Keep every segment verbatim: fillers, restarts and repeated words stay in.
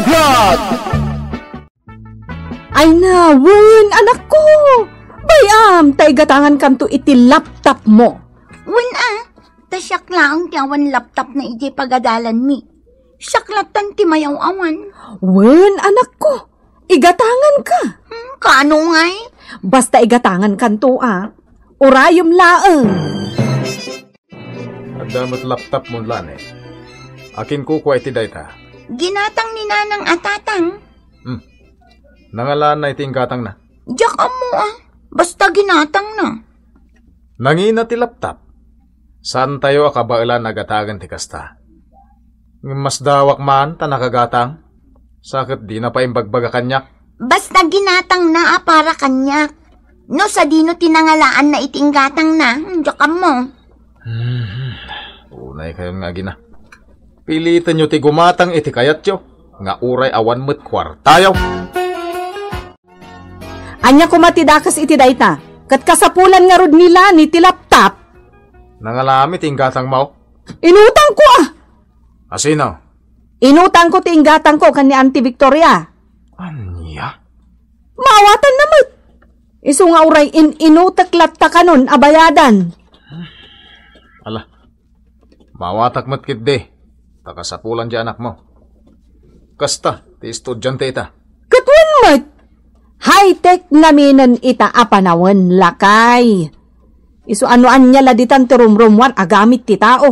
Vlog! Ay na, wen, anakko! Bay-am, ta igatangankanto iti laptopmo. Wen a, ta siak laeng ti awan laptop na idiay pagadalanmi. Siak lattan ti mayaw-awan. Wen, anakko, igatanganka. Hmm, kaano ngay? Basta igatangankanto a. Urayem laeng. Adda met laptopmo, Lani. Akin kukua iti dayta? Ginatang ni nanang a tatang. Hmm. Nangalanna iti inggatangna? Diak ammo a. Basta ginatangna. Nangina ti laptop? Saantayo a kabaelan a gatagen ti kasta. Ngem masdawak man ta nakagatang. Sa ket dina pay imbagbaga kaniak. Basta ginatangna a para kaniak. No sadino ti nangalaanna iti inggatangna, hmm, diak ammo. Hmm, unaykayon nga agina. Pilitenyo ti gumatang iti kayatyo, nga uray awan met kuartayo. Ania koma ti dakes iti dayta? Ket kasapulan ngarud ni Lani ti laptop? Nangalam iti inggatangmo? Inutangko a. Asino? Inutangko ti inggatangko ken ni Auntie Victoria. Ania? Maawatanna met. Isu nga uray in-inutek latta kanon a bayadan. Ala, maawatak met ketdi, ta kasapulan ti anakmo. Kasta ti estudiante ita. Ket wen met, high-tech naminen ita a panawen, lakay. Isu a no ania la ditan ti rumrumuar a gamit ti tao,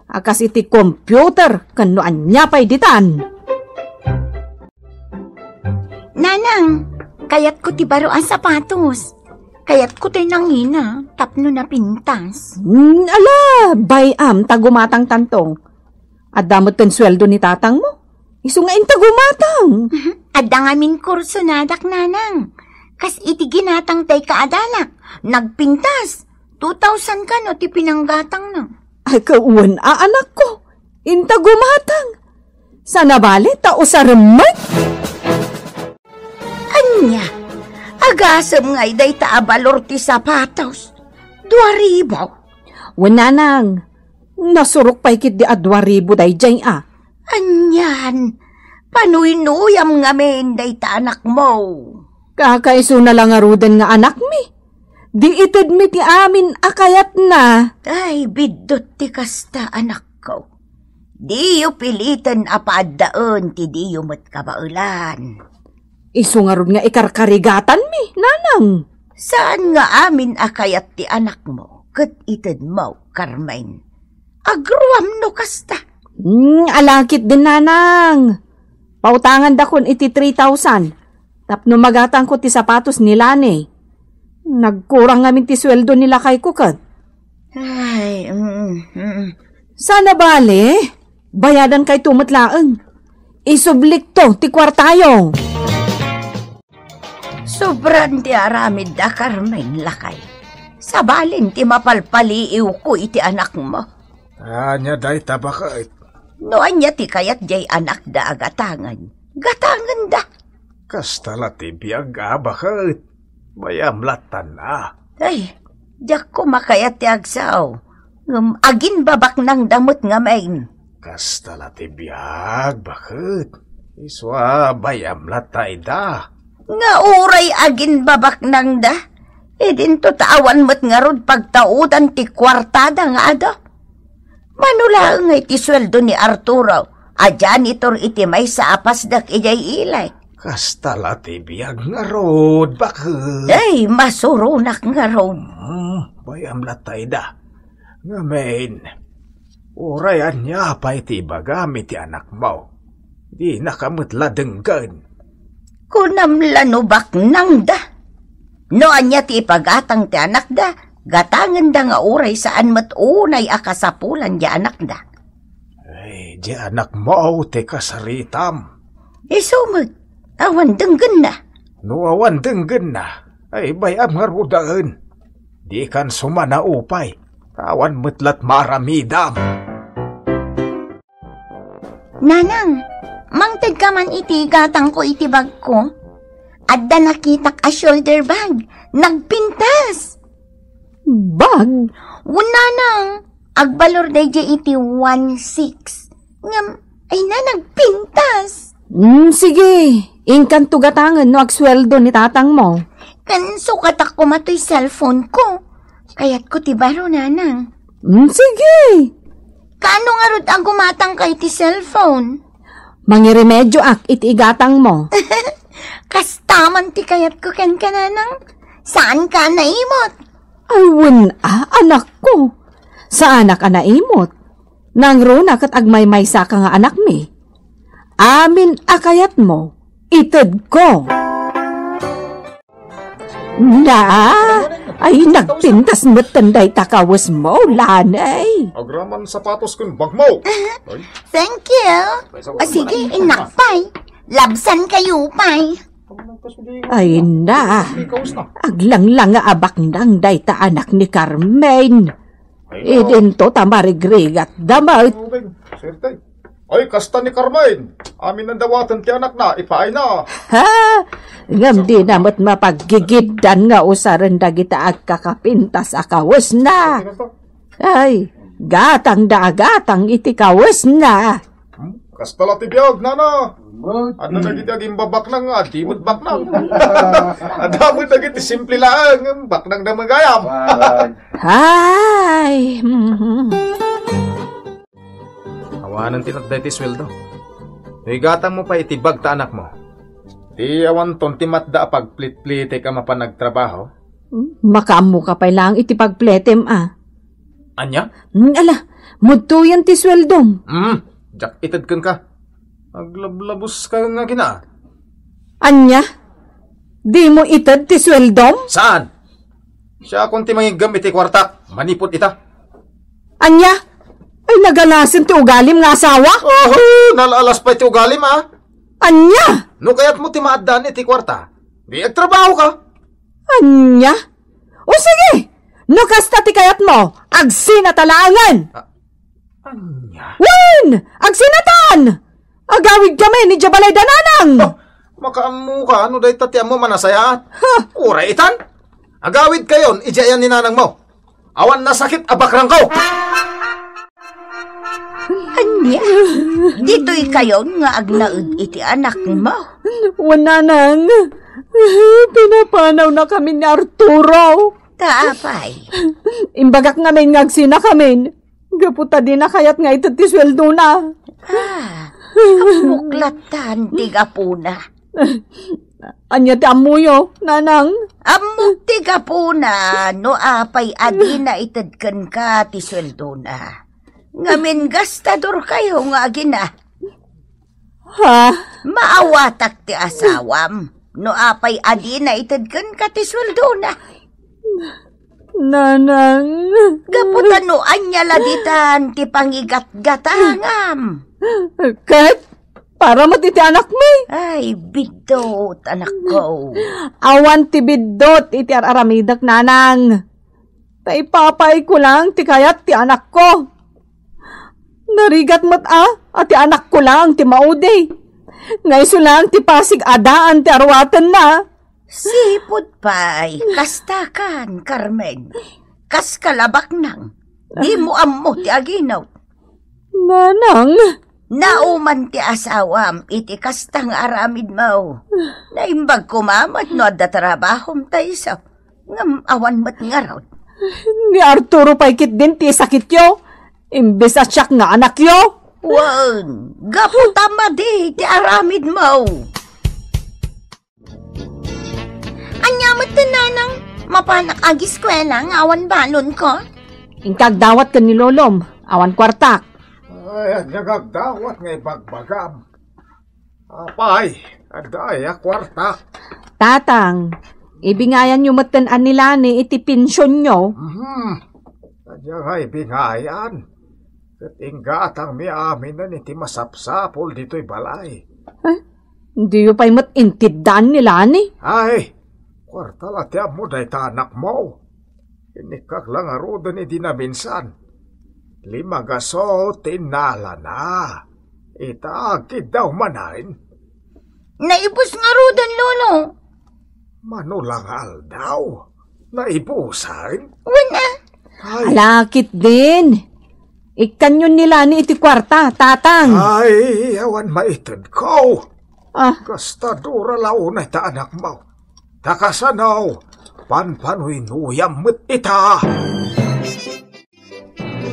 a kas iti computer ken no ania pay ditan. Nanang, kayatko ti baro a sapatos. Kayatko tay nangina tapno napintas. Hmm, ala, bay-am ta gumatangtanto. Adda met ken sueldo ni tatangmo. Isu nga inta gumatang. Adda ngamin kursonadak, nanang. Kas iti ginatang tay kaadalak, nagpintas. Two thousand kano ti pinanggatangna. Ay, kawan a anakko. Inta gumatang. Sana bale ta usarem met. Ania? Agasem ngay dayta a balor ti sapatos? Dua ribu. Wen, nanang, nasurok pay ketdi a dua ribu daydiay a. Anian, panuynuyam ngamin dayta anakmo. Kakaisuna la ngaruden nga anakmi. Di itedmi ti amin a kayatna. Ay, biddut ti kasta, anakko. Diyo piliten a paaddaen ti diyo met kabaelan. Isu ngarud nga ikarkarigatanmi, nanang. Saan nga amin a kayat ti anakmo ket itedmo, Carmen? Agruam no kasta. Hmm, alakit din, nanang. Pautangandakon iti three thousand. Tapno magatangko ti sapatos ni Lani. Nagkurang ngamin ti sueldo ni lakayko ket. Ay, mm, mm. Sana bale, bayadankayto met laeng. Isublikto ti kuartayo. Sobran ti aramidda, Carmen, lakay. Sabalen ti mapalpaliiwko iti anakmo. Ania dayta, baket? No ania ti kayat diay anakda a gatangen, gatangenda. Kasta la ti biag a, baket. Bayam lattan a. Ay, diak koma kayat ti agsao. Ngem aginbabaknangda met ngamin. Kasta la ti biag, baket. Isu a bayam latta ida. Nga uray aginbabaknangda, idinto ta awan met ngarud pagtaudan ti kuartada nga adu. Mano laeng nga iti sueldo ni Arturo a janitor iti maysa a pasdek idiay Ilay. Kasta la ti biag ngarud, baket. Ay, masuronak ngarud. Hmm, bayam latta ida. Ngamin, uray ania pay ti ibagam iti anakmo, dinaka met la denggen. Kunam la no baknangda. No ania ti ipagatang ti anakda, gatangenda nga uray saan met unay a kasapulan diay anakda. Ay, diay anakmo ti kasaritam. Isu met, awan denggenna. No awan denggenna, ay bayam ngarudaen. Dikan sumanaupay, ta awan met lat maaramidam. Nanang, mangtedka man iti gatangko iti bagko. Adda nakitak a shoulder bag. Nagpintas. Bag? Wen, nanang, agbalor daydiay iti one six. Ngem, ay na, nagpintas. Mm, sige, inkanto gatangen no agsueldo ni tatangmo. Ken sukatak koma toy cellphone ko. Kayatko ti baro, nanang. Mm, sige. Kaano ngarud a gumatangka iti cellphone? Mangiremedioak iti igatangmo. Kasta man ti kayatko kenka, nanang. Saanka a naimot. Ay, wen a, anakko. Saanak a naimot. Nangruna ket agmaymaysaka nga anakmi. Amin a kayatmo, itedko. Na, ay, nagpintas metten dayta kawesmo, Lanay. Agraman sapatos ken bagmo. Ay. Thank you. O sige, innak pay. Labsankayo pay. Ay na, aglanglanga a baknang dayta anak ni Carmen. Ay, na. Idinto ta marigrigatda met. Ay, kasta ni Carmen. Amin a dawaten ti anakna, ipaayna. Ha? Ngem dina met mapaggigiddan nga usaren dagita agkakapintas a kawesna. Ay, gatangda a gatang iti kawesna. Hmm? Kasta la ti biag, nana. Adda dagiti agimbabaknang nga adi met baknang. Adda met dagiti simple laeng, baknangda met gayam. Ay, mhm. Awanen ti natday ti sueldo. No igatangmo pay iti bag ta anakmo. Ti awanton ti matda a pagplitplitek a mapan agtrabaho. Makaammoka pay laeng iti pagpletem a. Ania? Mm, ala, mudtoyen ti sueldom. Mm, diak ited kenka. Aglablaboska nga agina. Ania? Dimo ited ti sueldom? Saan? Siakon ti mangiggem iti kuartak. Manipud ita. Ania? Ay, nagalasen ti ugalim nga asawa? Oho, nalalas pay ti ugalim, a. Ania? No kayatmo ti maaddaan iti kuarta, di agtrabahoka. Ania? O sige, no kasta ti kayatmo, agsinata laengen. A-, ania? Wen! Agsinatan! Agawidkamin idiay balayda, nanang! Oh, makaammoka no dayta ti ammom a nasayaat. Ha? Uray itan, agawidkayon idiay ayan ni nanangmo. Awan nasakit a bakrangko. Ania? Ditoykayon nga agnaed iti anakmo? Wen, nanang. Pinapanawnakamin ni Arturo. Ta apay? Imbagak ngamin nga agsinakamin. Gapu ta dina kayat nga ited ti sueldona. Ah, ammok lattan ti gapuna. Ania ti ammoyo, nanang? Ammok ti gapuna no apay a dina ited kenka ti sueldona. Ngamin gastadorkayo nga agina. Ha? Maawatak ti asawam no apay a dina ited kenka ti sueldona. Nanang. Gapu ta no ania la ditan ti pangigatgatangam. Ket para met iti anakmi. Ay, biddut, anakko. Awan ti biddut iti ar-aramidek, nanang. Ta ipapaayko lang ti kayat ti anakko. Narigat met a, a ti anakko lang ti maudi. Nga isu lang ti pasig a daan ti arwatenna. Sipud pay, kastakan, Carmen. Kas kalabaknang, dimo ammo ti aginawt. Nanang. Nauman ti asawam iti kasta nga aramidmo. Naimbag koma met no adda trabahom ta isu. Ngem awan met ngarud. Ni Arturo pay ketdin ti sakityo, imbes a siak nga anakyo. Wen, gapu ta madi ti aramidmo. Ania met ti nanang, mapanak agiskuela nga awan balonko? Inka agdawat ken ni lolom, awan kuartak. Ay, ania nga agdawat nga ibagbagam? Apay, adda aya kuartak? Tatang, ibingayanyo metten a ni Lani iti pensionyo. Mhm. Ania nga ibingayan? Ket inggatangmi aminen iti masapsapul ditoy balay. Eh, diyo pay met intiddaan ni Lani? Ay, kuarta la ti ammo dayta anakmo. Inikkak la ngaruden idi naminsan. Lima gaso ti innalana. Ita, agkiddaw manen. Naibus ngaruden, Lolo. Mano la nga aldaw? Naibusan? Wen a. Ay. Ala, ketdin. Ikkanyon ni Lani iti kuarta, Tatang. Ay, awan maitedko. Ah. Gastadora la unay ta anakmo. Ta kasano, panpanuynuyam met ita.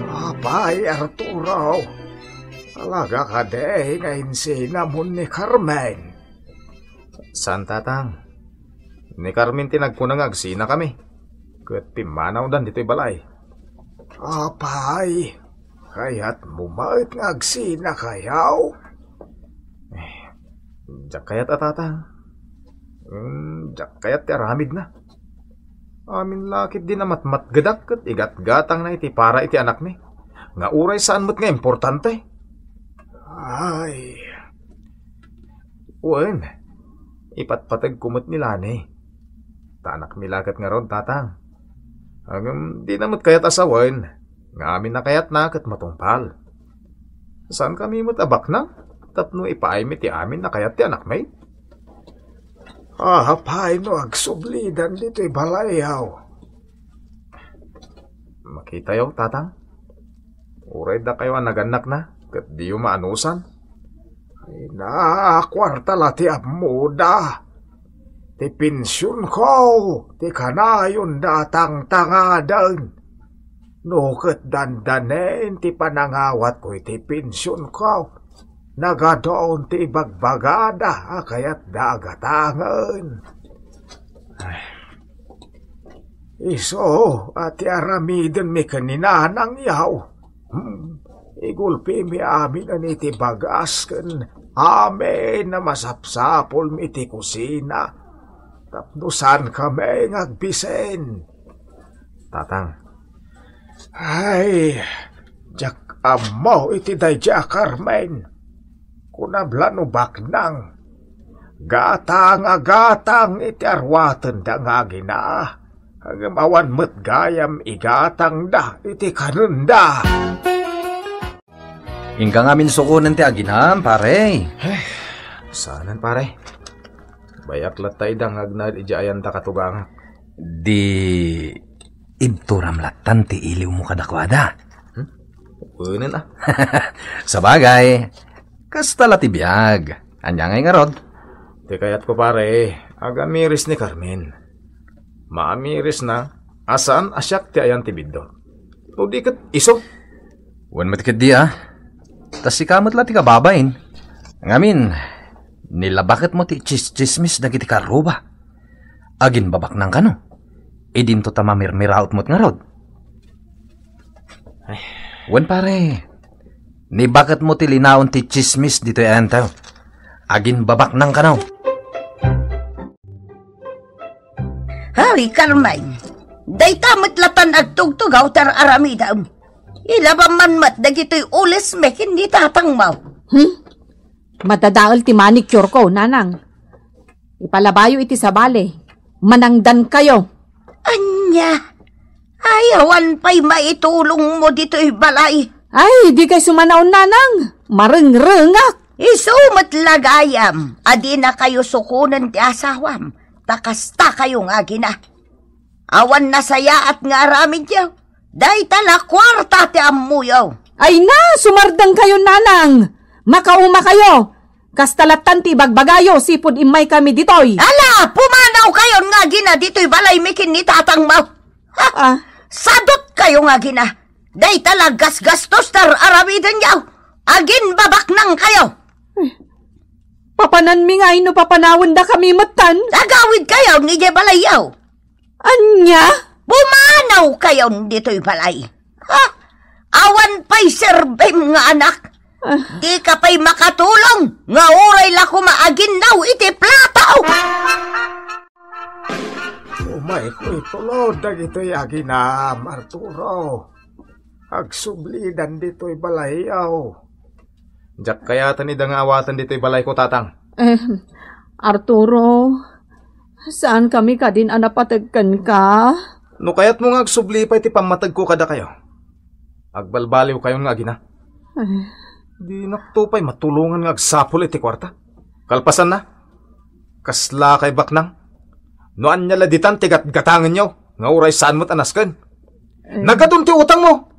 Apay, Arturo, talaga kadi nga insinamon ni Carmen? Saan, Tatang. Ni Carmen ti nagkuna nga agsinakami. Ket pimmanawdan ditoy balay. Apay, kayatmo met nga agsinakayo? Eh, diak kayat a, Tatang. Hmm, diak kayat ti aramidna. Amin la ket di namatmatgedak ket igatgatangna iti para iti anakmi, nga uray saan met nga importante. Ay. Wen, ipatpategko met ni Lani. Ta anakmi la ket ngarud, Tatang. Ngem dina met kayat a sawen nga amin a kayatna ket matungpal. Saankami met a baknang tapno ipaaymi ti amin a kayat ti anakmi? Apay no agsublidan ditoy balayaw? Makitayo, Tatang. Uray dakayo a nagannakna, ket diyo maanusan. Ay, nakuarta la ti ammoda. Ti pensionko, ti kanayonda a tangtangaden. No ket dandanen ti panangawatko iti pensionko, nagadun ti ibagbagada a kayatda a gatangen. Ay. Isu a ti aramidenmi ken ni Nanang yaw. Hmm. Igulpimi aminen iti bagas ken amin a masapsapulmi iti kusina tapno saankami nga agbisen. Tatang. Ay, diak ammo iti daydiay a Carmen. Kunam la no baknang. Gatang a gatang iti aruatenda nga agina. Ngem awan met gayam igatangda iti kanenda. Inka ngamin sukonen ti aginam, pare. Eh, saanen, pare. Bayak latta ida nga agnaed idiay ayanda katugangak. Di ibturam lattan ti iliwmo kadakuada. Hmm? Wenen, ah. Sabagay, kasta la ti biag. Ania ngay ngarud? Ti kayatko, pare, agamiris ni Carmen. Maamirisna a saan a siak ti ayan ti biddut. No di ket isu. Wen met ketdi, ah. Ta sika met la ti kababain. Ngamin, nilabaketmo ti tsistsismis dagiti karruba. Aginbabaknang kano? Idinto ta mamirmiraot met ngarud. Ay. Wen pare, nibaketmo ti linaon ti tsismis ditoy ayanta. Aginbabaknang kano? Hay, Carmen, dayta met latan agtugtugaw ti ar-aramidem. Ilabam man met dagitoy ulismi ken ni tatangmo. Hmm? Madadael ti manicure ko, nanang. Ipalabayo iti sabali. Manangdankayo. Ania? Ay, awan pay maitulongmo ditoy balay. Ay, di kay sumanaon, nanang. Marengrengak. Isu met la gayam a dinakayo sukonen ti asawam, ta kastakayo nga agina. Awan nasayaat nga aramidyo. Dayta la kuarta ti ammoyo. Ay na, sumardengkayo, nanang. Makaumakayo. Kasta lattan ti ibagbagayo, sipud immaykami ditoy. Ala, pumanawkayon nga agina ditoy balaymi ken ni tatangmo. Ha? Ah. Sadutkayo nga agina. Dayta la gasgastos ti ar-aramidenyo. Aginbabaknangkayo. Eh, papananmi ngay no papanawendakami metten. Agawidkayon idiay balayyo. Ania? Pumanawkayon ditoy balay. Ha? Awan pay serbim nga anak. Ah. Dika pay makatulong nga uray la koma aginnaw iti plato. Umayko itulod dagitoy aginam, Arturo. Agsublidan ditoy balayyo. Diak kayaten ida nga awaten ditoy balayko, tatang. Eh, Arturo, saankami kadin a napateg kenka? No kayatmo nga agsubli pay ti pammategko kadakayo, agbalbaliwkayon nga agina. Eh. Dinakto pay matulongan nga agsapul iti kuarta. Kalpasanna, kasla kay baknang? No ania la ditan ti gatgatangenyo nga uray saan met a nasken? Eh. Nagadun ti utangmo.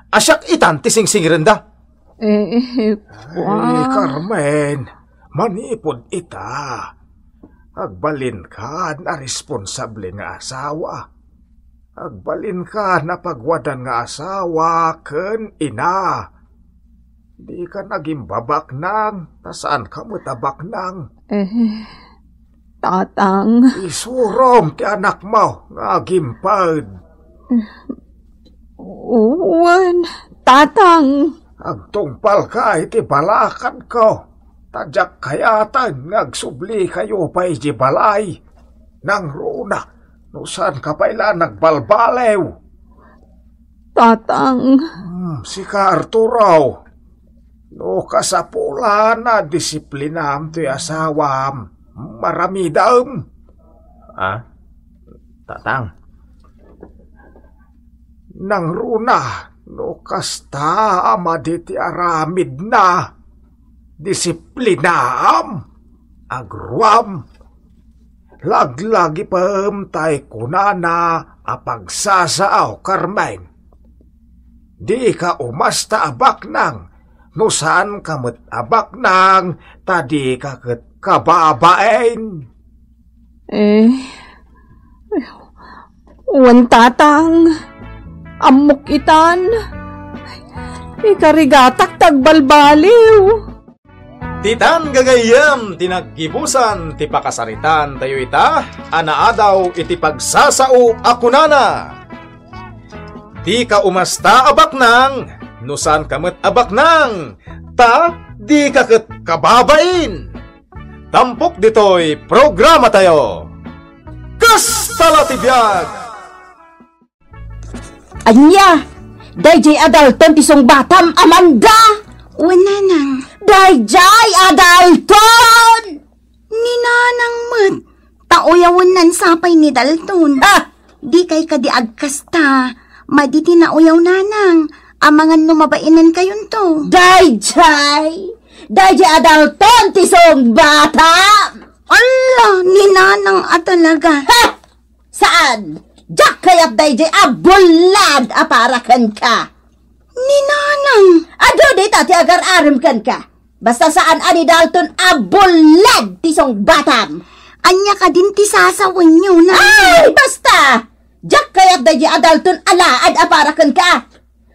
A siak itan ti singsingirenda. Eh, eh, Ay, ah. Carmen, Manipud ita, agbalinkan a responsable nga asawa. Agbalinkan a pagwadan nga asawa ken ina. Dika nagimbabaknang, ta saanka met a baknang. Eh, Tatang. Isurom ti anakmo nga agimped. Wen, Tatang. Agtungpalka iti balakanko, ta diak kayaten nga agsublikayo pay idiay balay. Nangruna, no saanka pay la nagbalbaliw. Tatang. Hmm, sika, Arturo, no kasapulan a disiplinam toy asawam, maramidem. Ah, Tatang. Nangruna, no kasta a madi ti aramidna, disiplinaam, agruam, laglagipem tay kunana a pagsasao, Carmen. Dika umasta a baknang, no saanka met a baknang, ta dika ket kababain. Eh, wen, Tatang, ammok itan. Ikarigatak ti agbalbaliw. Ti tan gagayyem ti naggibusan ti pakasaritaan tayo ita a naadaw iti pagsasao a kunana, "Dika umasta a baknang, no saanka met a baknang, ta dika ket kababain." Tampok ditoy programa tayo. Kasta la ti biag! Ania? Dayjay a Dalton ti sungbatam, Amanda? Wen, nanang. Dayjay a Dalton! Ni nanang met, ta uyawennan sapay ni Dalton. Ah! Dikay kadi agkasta, madi ti nauyaw, nanang, amangan no mabainenkayonto. Dayjay! Dayjay a Dalton ti sungbatam! Ala, ni nanang a talaga. Ha! Saan? Diak kayat dayjay a bullad a para kenka. Ni nanang. Adu dita ti agar-arem kenka. Basta saan a ni Dalton a bullad ti sungbatam. Ania kadin ti sasawenyo, nanang? Ay, basta! Diak kayat dayjay a Dalton a laad a para kenka.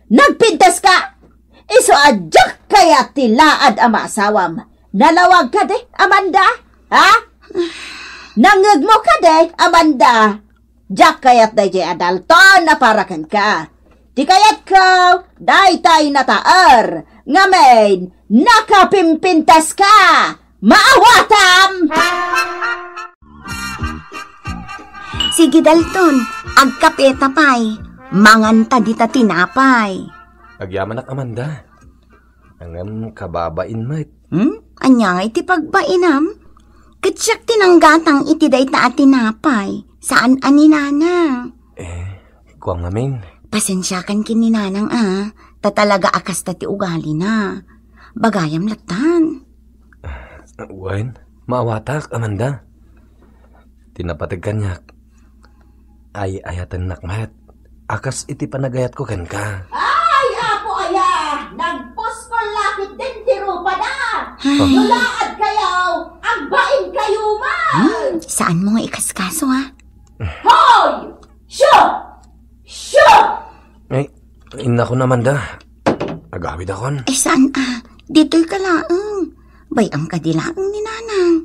Nagpintas ka? Isu a diak kayat ti laad a maasawam. Nalawag ka di, Amanda? Ha? Nangngegmo ka di, Amanda? Diak kayat dayjay a Dalton a para kenka. Ti kayatko, daytay nataer. Ngamin, nakapimpintas ka. Maawatam! Sige, Dalton, agkape ta pay. Manganta dita tinapay. Agyamanak, Amanda. Ngem kababain met. Hmm? Ania nga iti pagbainam? Ket siak ti nanggatang iti dayta a tinapay, saan a ni nanang. Eh, kua ngamin. Pasensiakan ken ni nanang a, ta talaga a kasta ti ugalina. Bagayam lattan. Wen, maawatak, Amanda. Ti napateg kaniak, ay-ayatennak met a kas iti panagayatko kenka. Ay, Apo aya! Nagpuskol la ketdin ti rupada! Ay. No laad kayo, agbain kayo man! Hmm, saan mo nga ikaskaso, ha? Hoy! Siya! Siya! Ay, innakon, Amanda. Agawidakon. Eh, saan, ah? Ditoy ka laeng. Bay-am kadi laeng ni nanang.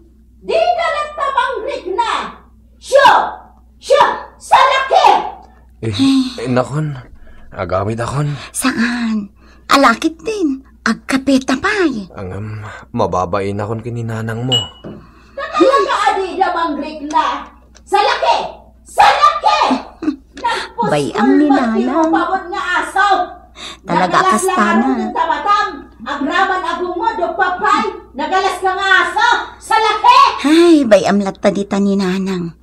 Di ka nagtapangrikna! Siya! Siya! Salaki! Eh, innakon. Agawidakon. Saan? Alakit din. Agkape ta pay. Ngem, mababainakon ken ni nanang mo. Talaga a dida mangrikna. Salaki! Salaki! Bay-am ni nanang. Nagpuspol met ti rupawon nga aso. Talaga a kastana. Nagalas la ngarud ti tabatam. Agraman a gumod, o papay. Nagalas ka nga aso. Salaki! Ay, bay-am latta dita ni nanang.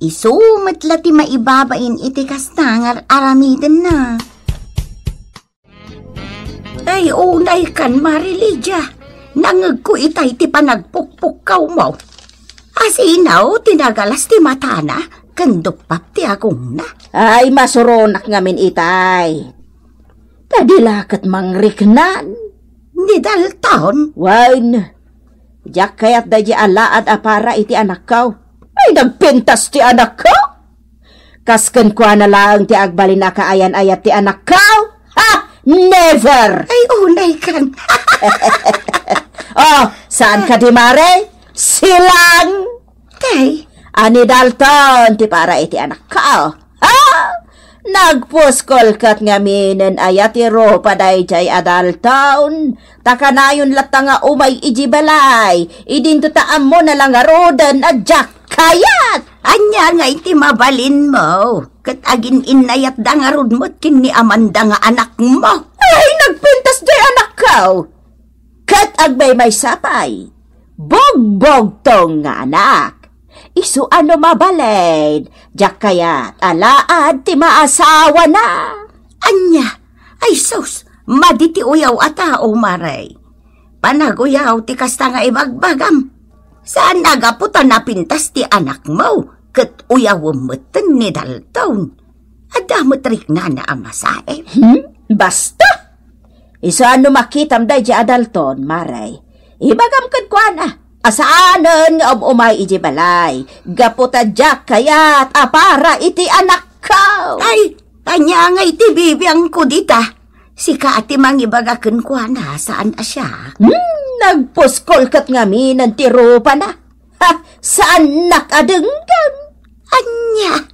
Isu met la ti maibabain iti kasta nga ar-aramidenna. Ay, unay kan, Mari Lydia. Nangngegko itay ti panagpukpukkaw mo. Asinaw ti nagalas ti matana ken duppap ti agongna. Ay, masuronak ngamin itay. Ta di la ket mangriknan. Ni Dalton? Wen, Diak kayat daydi alaad a para iti anakko. Ay, nagpintas ti anakko? Kas kenkuana laeng ti agbalin a kaayan-ayat ti anakko? Ha! Never! Ay, unay kan. Oh, saan ka di, Mare? Silang! Tay. Ani Dalton ti para iti anakko. Ha! Nagpuskol ket ngaminen aya ti rupa daydiay a Dalton. Ta kanayon latta nga umay iji balay. Idinto ta ammona la ngaruden a diak kayat. Ania nga iti mabalinmo? Ket agin-innayatda ngarud met ken ni Amanda nga anakmo. Ay, nagpintas diay anakko. Ket agmaymaysa pay, bugbugtong nga anak. Isu a no mabalin, diak kayat alaad ti maasawana. Ania? Ay sus, madi ti uyaw a tao, Mare. Panaguyaw ti kasta nga ibagbagam. Saan a gapu ta napintas ti anakmo, ket uyawem metten ni Dalton. Adda met riknana a masaem. Hmm? Basta! Isu a no makitam daydi a Dalton, Mare, ibagam kenkuana a saanen nga um-umay iji balay, gapu ta diak kayat a para iti anakko. Ay, ania nga iti bibiangko dita? Sika a ti mangibaga kenkuana, saan a siak? Hmm, nagpuskol ket ngaminen ti rupana. Ha, saannak a denggen. Ania?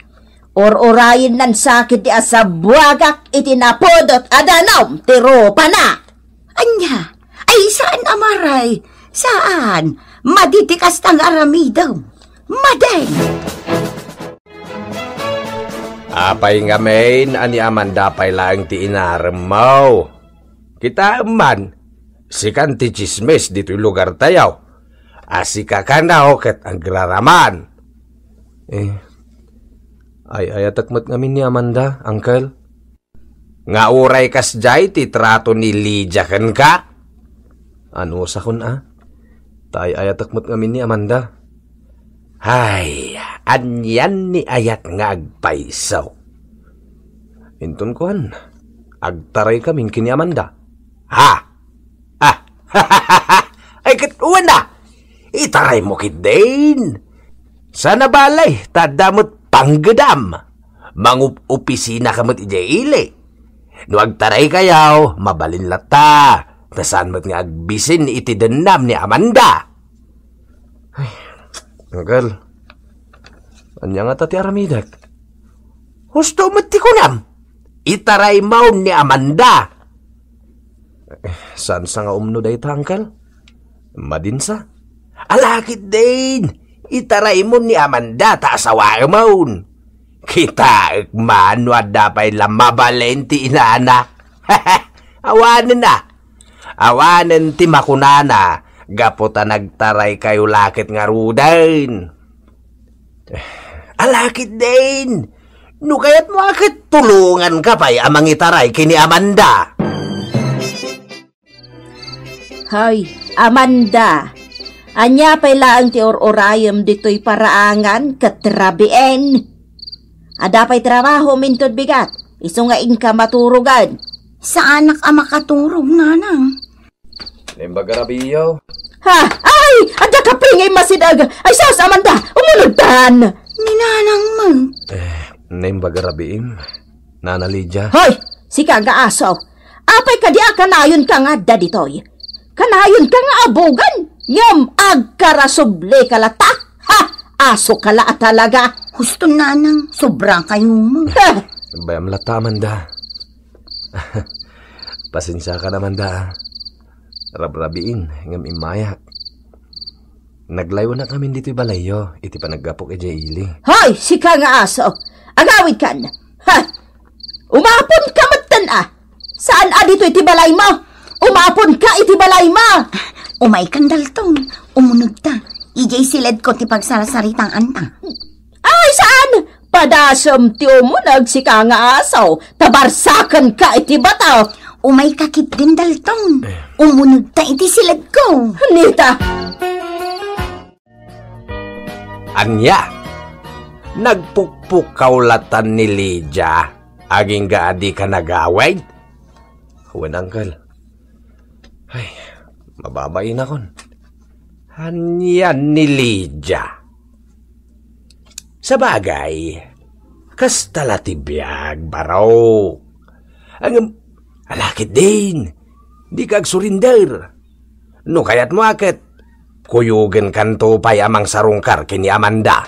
Ur-urayennan sa ketdi a sabuagak iti napudot a danum ti rupana. Ania? Ay, saan a Mare? Saan? Madi ti kasta nga aramidem. Madi! Apay ngamin a ni Amanda pay laeng ti inaremmo? Kitaem man, sikan ti tsismis ditoy lugartayo. A sika kano ket agraraman. Eh, ay-ayatek met ngamin ni Amanda, Uncle. Nga uray kasdiay ti trato ni Lydia kenka? Anusakon a? Ta ay-ayatek met ngamin ni Amanda. Hay, anian ni ayat nga agpayso? Inton kuan, agtaray kamin ken ni Amanda. Ha? Ah, ay, ket wen a, itaraymo ketdin. Saan a balay, ta adda met panggedam. Mangup-opisina ka met idiay ili. No agtaraykayo, mabalin latta, ta saan met nga agbisin iti dennam ni Amanda. Ay, Uncle, ania ngata ti aramidek? Husto met ti kunam, itaraymo ni Amanda. Eh, saan sa nga umno dayta, Uncle? Madinsa? Ala ketdin, itaraymo ni Amanda ta asawaemon. Kitaek man no adda pay la mabalin ti inana. Awanen a. Awanen ti makunana gapu ta nagtaraykayo la ket ngaruden. Ala ketdin, no kayatmo a ket tulonganka pay a mangitaray ken ni Amanda. Hoy, Amanda, ania pay laeng ti ur-urayem ditoy paraangan ket rabiin? Adda pay trabahom inton bigat, isu nga inka maturogan. Saanak a makaturog, nanang. Naimbag a rabiiyo. Ha? Ay! Adda kape nga immasideg! Ay, sus, Amanda! Umunodtan! Ni nanang met. Eh, naimbag a rabiim, Nana Lydia. Hoy! Sika nga aso! Apay kadi a kanayonka nga adda ditoy? Kanayonka nga abugan, ngem agkarasublika latta? Ha! Asoka la a talaga! Husto, nanang, sobra kayo mo. Eh! Bayam latta, Amanda. Pasensiakan, Amanda, a. Rabrabiin, ngem immayak. Naglayunak ngamin ditoy balayyo iti panaggapok idiay ili. Hoy, sika nga aso! Agawidkan! Ha! Umaponka metten a! Saan a ditoy ti balaymo? Umaponka iti balaymo! Umaykan, Dalton. Umunegta. Idiay siledko ti pagsarsaritaanta. Ay, saan? Padasem ti umuneg, sika nga aso, ta barsakenka iti bato. Umayka ketdin, Dalton. Eh. Umunegta iti siledko. Nita. Ania? Nagpukpukaw latan ni Lydia, agingga a dika nagawid? Wen, Uncle. Ay, mababainakon. Ania ni Lydia? Sabagay, kasta la ti biag, barok. Ngem, ala ketdin, dika agsurinder. No kayatmo a ket, kuyogenkanto pay a mangsarungkar ken ni Amanda.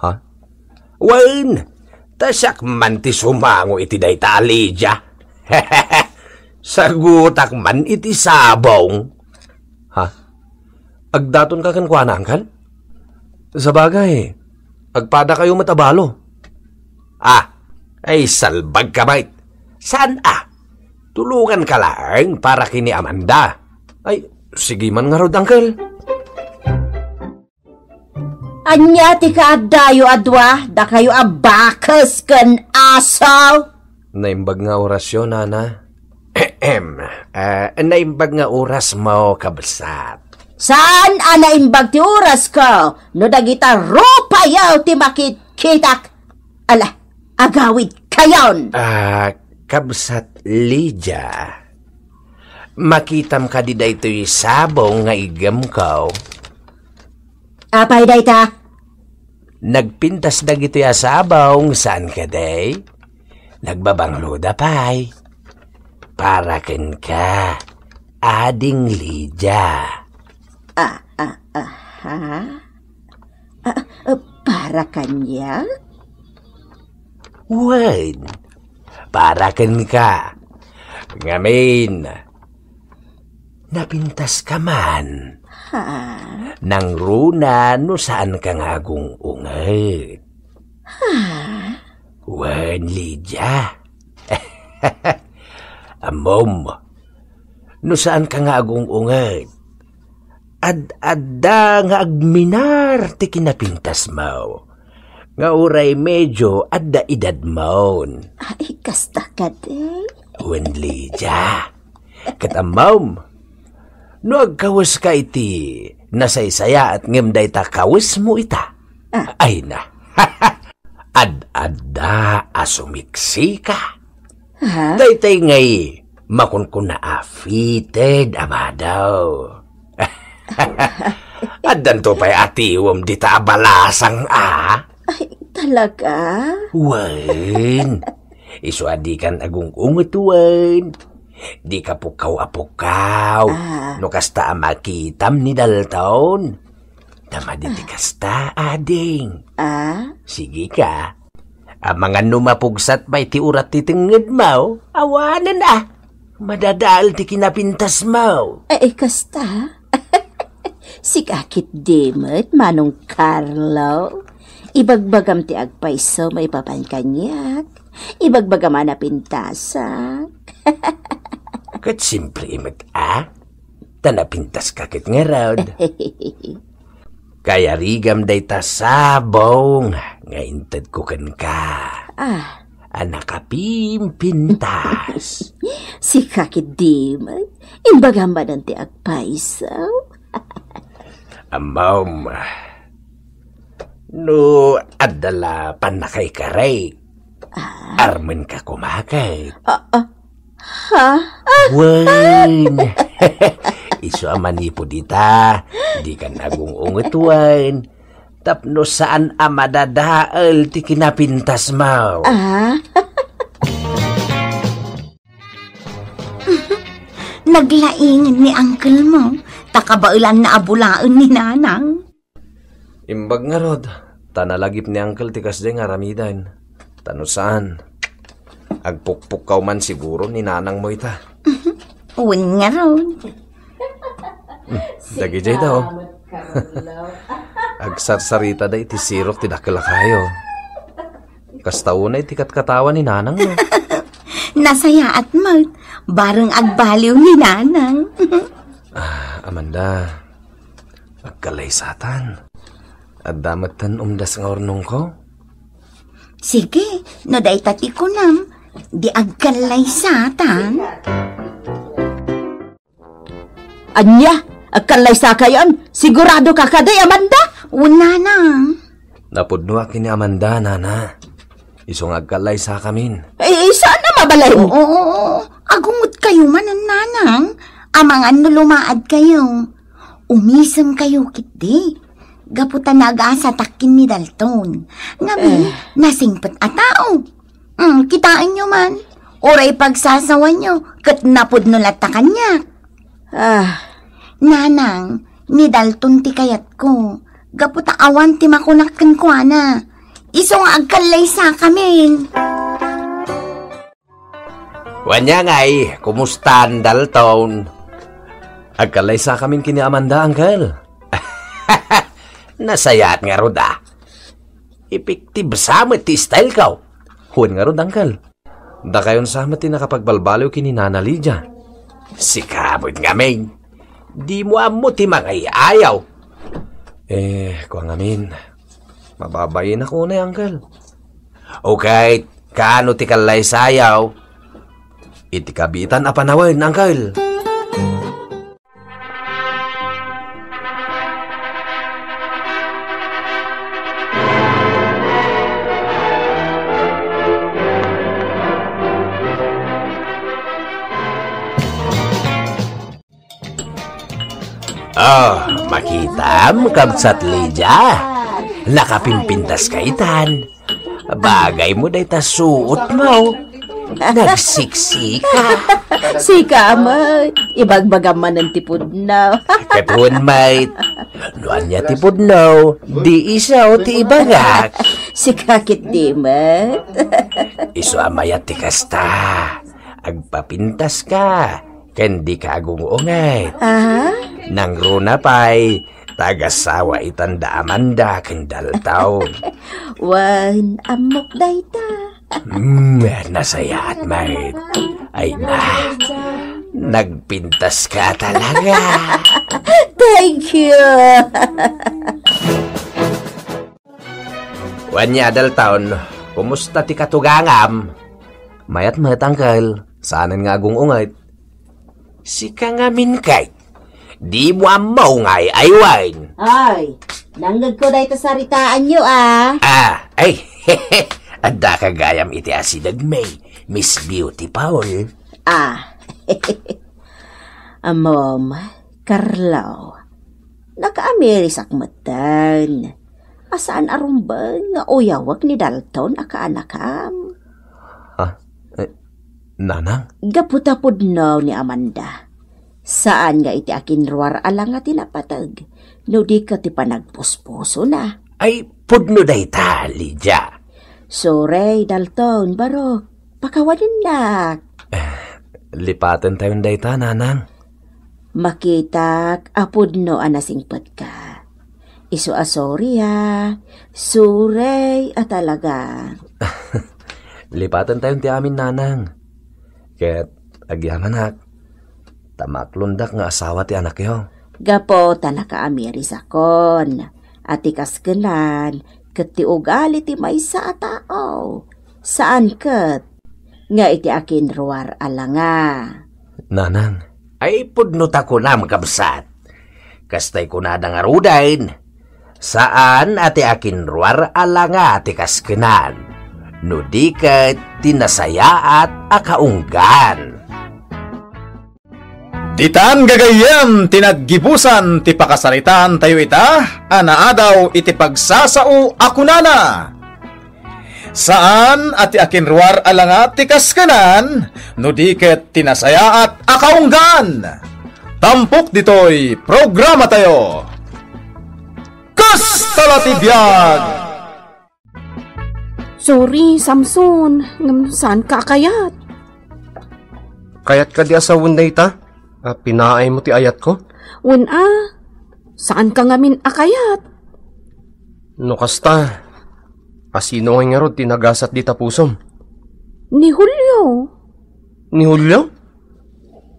Ha? Wen, ta siak man ti sumango iti dayta a Lydia. Sagutak man iti sabong. Ha? Agdatonka kenkuana, Uncle? Sabagay, agpadakayo met a balo. Ah, ay salbagka met. Saan a? Tulonganka laeng para ken ni Amanda. Ay, sige man ngarud, Uncle. Ania ti kaaddayo a dua, dakayo a bakes ken aso? Naimbag nga orasyo, nana. Ahem. Ah, naimbag nga orasmo, kabsat. Saan a naimbag ti orasko no dagita rupayo ti makitkitak? Ala, agawidkayon! Ah, kabsat Lydia, makitam kadi daytoy sabong nga iggemko? Apay dayta? Nagpintas dagitoy a sabong, saan kadi? Nagbabangloda pay. Para kenka, Ading Lydia. Ah, ah, aha. Ah, ah, para kaniak? Wen, para kenka. Ngamin, napintaska man. Ha? Nangruna no saanka nga agung-unget. Ha? Wen, Lydia. Ammom, no saanka nga agung-unget, ad-adda nga agminar ti kinapintasmo, nga uray medio adda edadmon. Ay, kasta kadi? Wen, Lydia. Ket ammom, no agkaweska iti nasaysayaat ngem dayta kawesmo ita, ah, ay na. Ad-adda a sumiksika. Ha? Daytay ngay makunkuna a fitted a madaw. Addanto pay atiwem dita a balasang a? Ay, talaga? Wen. Isu a dikan agung-unget wen. Dika pukkaw a pukkaw. Ah. No kasta a makitam ni Dalton. Ta madi ti kasta, ading. Ah? Sige ka. Amangan no mapugsat pay ti urat ti tengngedmo, awanen a. Madadael ti kinapintasmo. Eh, eh, kasta? Sika ketdi met, Manong Carlo. Ibagbagam ti agpayso maipapan kaniak. Ibagbagam a napintasak. Ket simpre met a. Ta napintaska ket ngarud. Kayarigam dayta sabong nga intedko kenka. Ah. A nakapimpintas. Sika ketdi met, imbagam manen ti agpayso. Ammom, no adda la pannakaikarik, ah, armenka koma ket. Ah, ah. Ha? Ah. Wen. Isu a manipud ita, dikan agung-unget wen. Tapno saan a madadael ti kinapintasmo. Ah? Naglaingen ni uncle mo, ta kabaelanna a bulaen ni nanang. Imbag ngarud, ta nalagip ni uncle ti kasdiay nga aramiden. Ta no saan, agpukpukkaw man siguro ni nanang mo ita. Wen ngarud. Hmm, dagidiay da, oh. Agsarsarita da iti sirok ti dakkel a kayo. Kasta unay ti katkatawa ni nanang, no? Nasayaat met, bareng agbaliw ni nanang. Ah, Amanda, agkalaysatan. Adda metten umdas nga urnongko? Sige, no dayta ti kunam, di agkalaysatan. Ania? Agkallaysakayon? Sigurado ka kadi, Amanda? Wen, nanang. Napudnoak ken ni Amanda, nana. Isu nga agkallaysakamin. Eh, saan a mabalin? Oo, oo, oo. Agungetkayo manen, nanang. Amangan no lumaadkayo. Umisemkayo ketdi, gapu ta nagasatak ken ni Dalton. Ngamin, Eh. nasingpet a tao. Mm, kitaenyo man, uray pagsasawanyo, ket napudno latta kaniak. Ah. Nanang, ni Dalton ti kayatko, gapu ta awan ti makunak kenkuana. Isu nga agkallaysakamin. Wen ngay, kumustan, Dalton? Agkallaysakamin ken ni Amanda, uncle. Nasayaat ngarud, a. Effective sa met ti style ko. Wen ngarud, uncle. Dakayon sa met ti nakapagbalbaliw ken ni Nana Lydia. Sika met ngamin. Dimo ammo ti mangay-ayaw. Eh, kua ngamin. Mababainak unay, uncle. Okay, kaano ti kallaysayaw? Iti kabiitan a panawen, uncle. Oh, makitam, Kabsat Lydia. Nakapimpintaska itan. Bagaymo dayta suotmo. Nagsiksika. Sika met, ibagbagam manen ti pudno. Ket wen met, no ania ti pudno, di isu ti ibagak. Sika ketdi met. Isu a mayat ti kasta. Agpapintaska, ken dika agung-unget. Ah? Nangruna pay, tagasawa itan da Amanda ken Dalton. Wen, ammok dayta. Mm, nasayaat met. Ay na, nagpintaska talaga. Thank you. Wen, Dalton, kumusta ti katugangam? Mayat met, uncle. Saanen nga agung-unget. Sika ngamin ket, dimo ammo nga ay-aywen. Ay, nangngegko dayta saritaanyo, a. Ah, ay, addaka gayam iti asidegmi, Miss Beautiful. Ah. Ammom, Carlo, nakaamirisak metten a saan a rumbeng nga uyawek ni Dalton a kaanakam. Ah, eh, Nanang? Gapu ta pudno ni Amanda. Saan nga iti akinruar a langa ti napateg, no di ket ti panagpuspusona. Ay, pudno dayta, Lydia. Sorry, Dalton, barok. Pakawanennak. Eh, lipatentayon dayta, Nanang. Makitak a pudno a nasingpetka. Isu a sorry, a. Sorry a talaga. Lipatentayon ti amin, Nanang. Ket agyamanak, ta maklondak nga asawa ti anakyo. Gapu ta nakaamirisakon a ti kaskenan ket ti ugali ti maysa a tao, saan ket nga iti akinruar a langa. Nanang. Ay, pudno ta kunam, kabsat. Kastay kunada ngaruden, saan a ti akinruar a langa ti kaskenan, no di ket ti nasayaat a kaunggan. Ditan gagayyem ti naggibusan ti pakasaritaantayo ita a naadaw iti pagsasao a kunana, saan a ti akinruar a langa ti kaskenan, no di ket ti nasayaat a kaunggan. Tampok ditoy programatayo. Kasta la ti biag! Sorry, Samson, ngem saanka a kayat. Kayat kadi a sawen dayta? A, pinaaymo ti ayatko? Wen a, saanka ngamin a kayat. No kasta, a sino ngay ngarud ti nagasat dita pusom? Ni Julio. Ni Julio?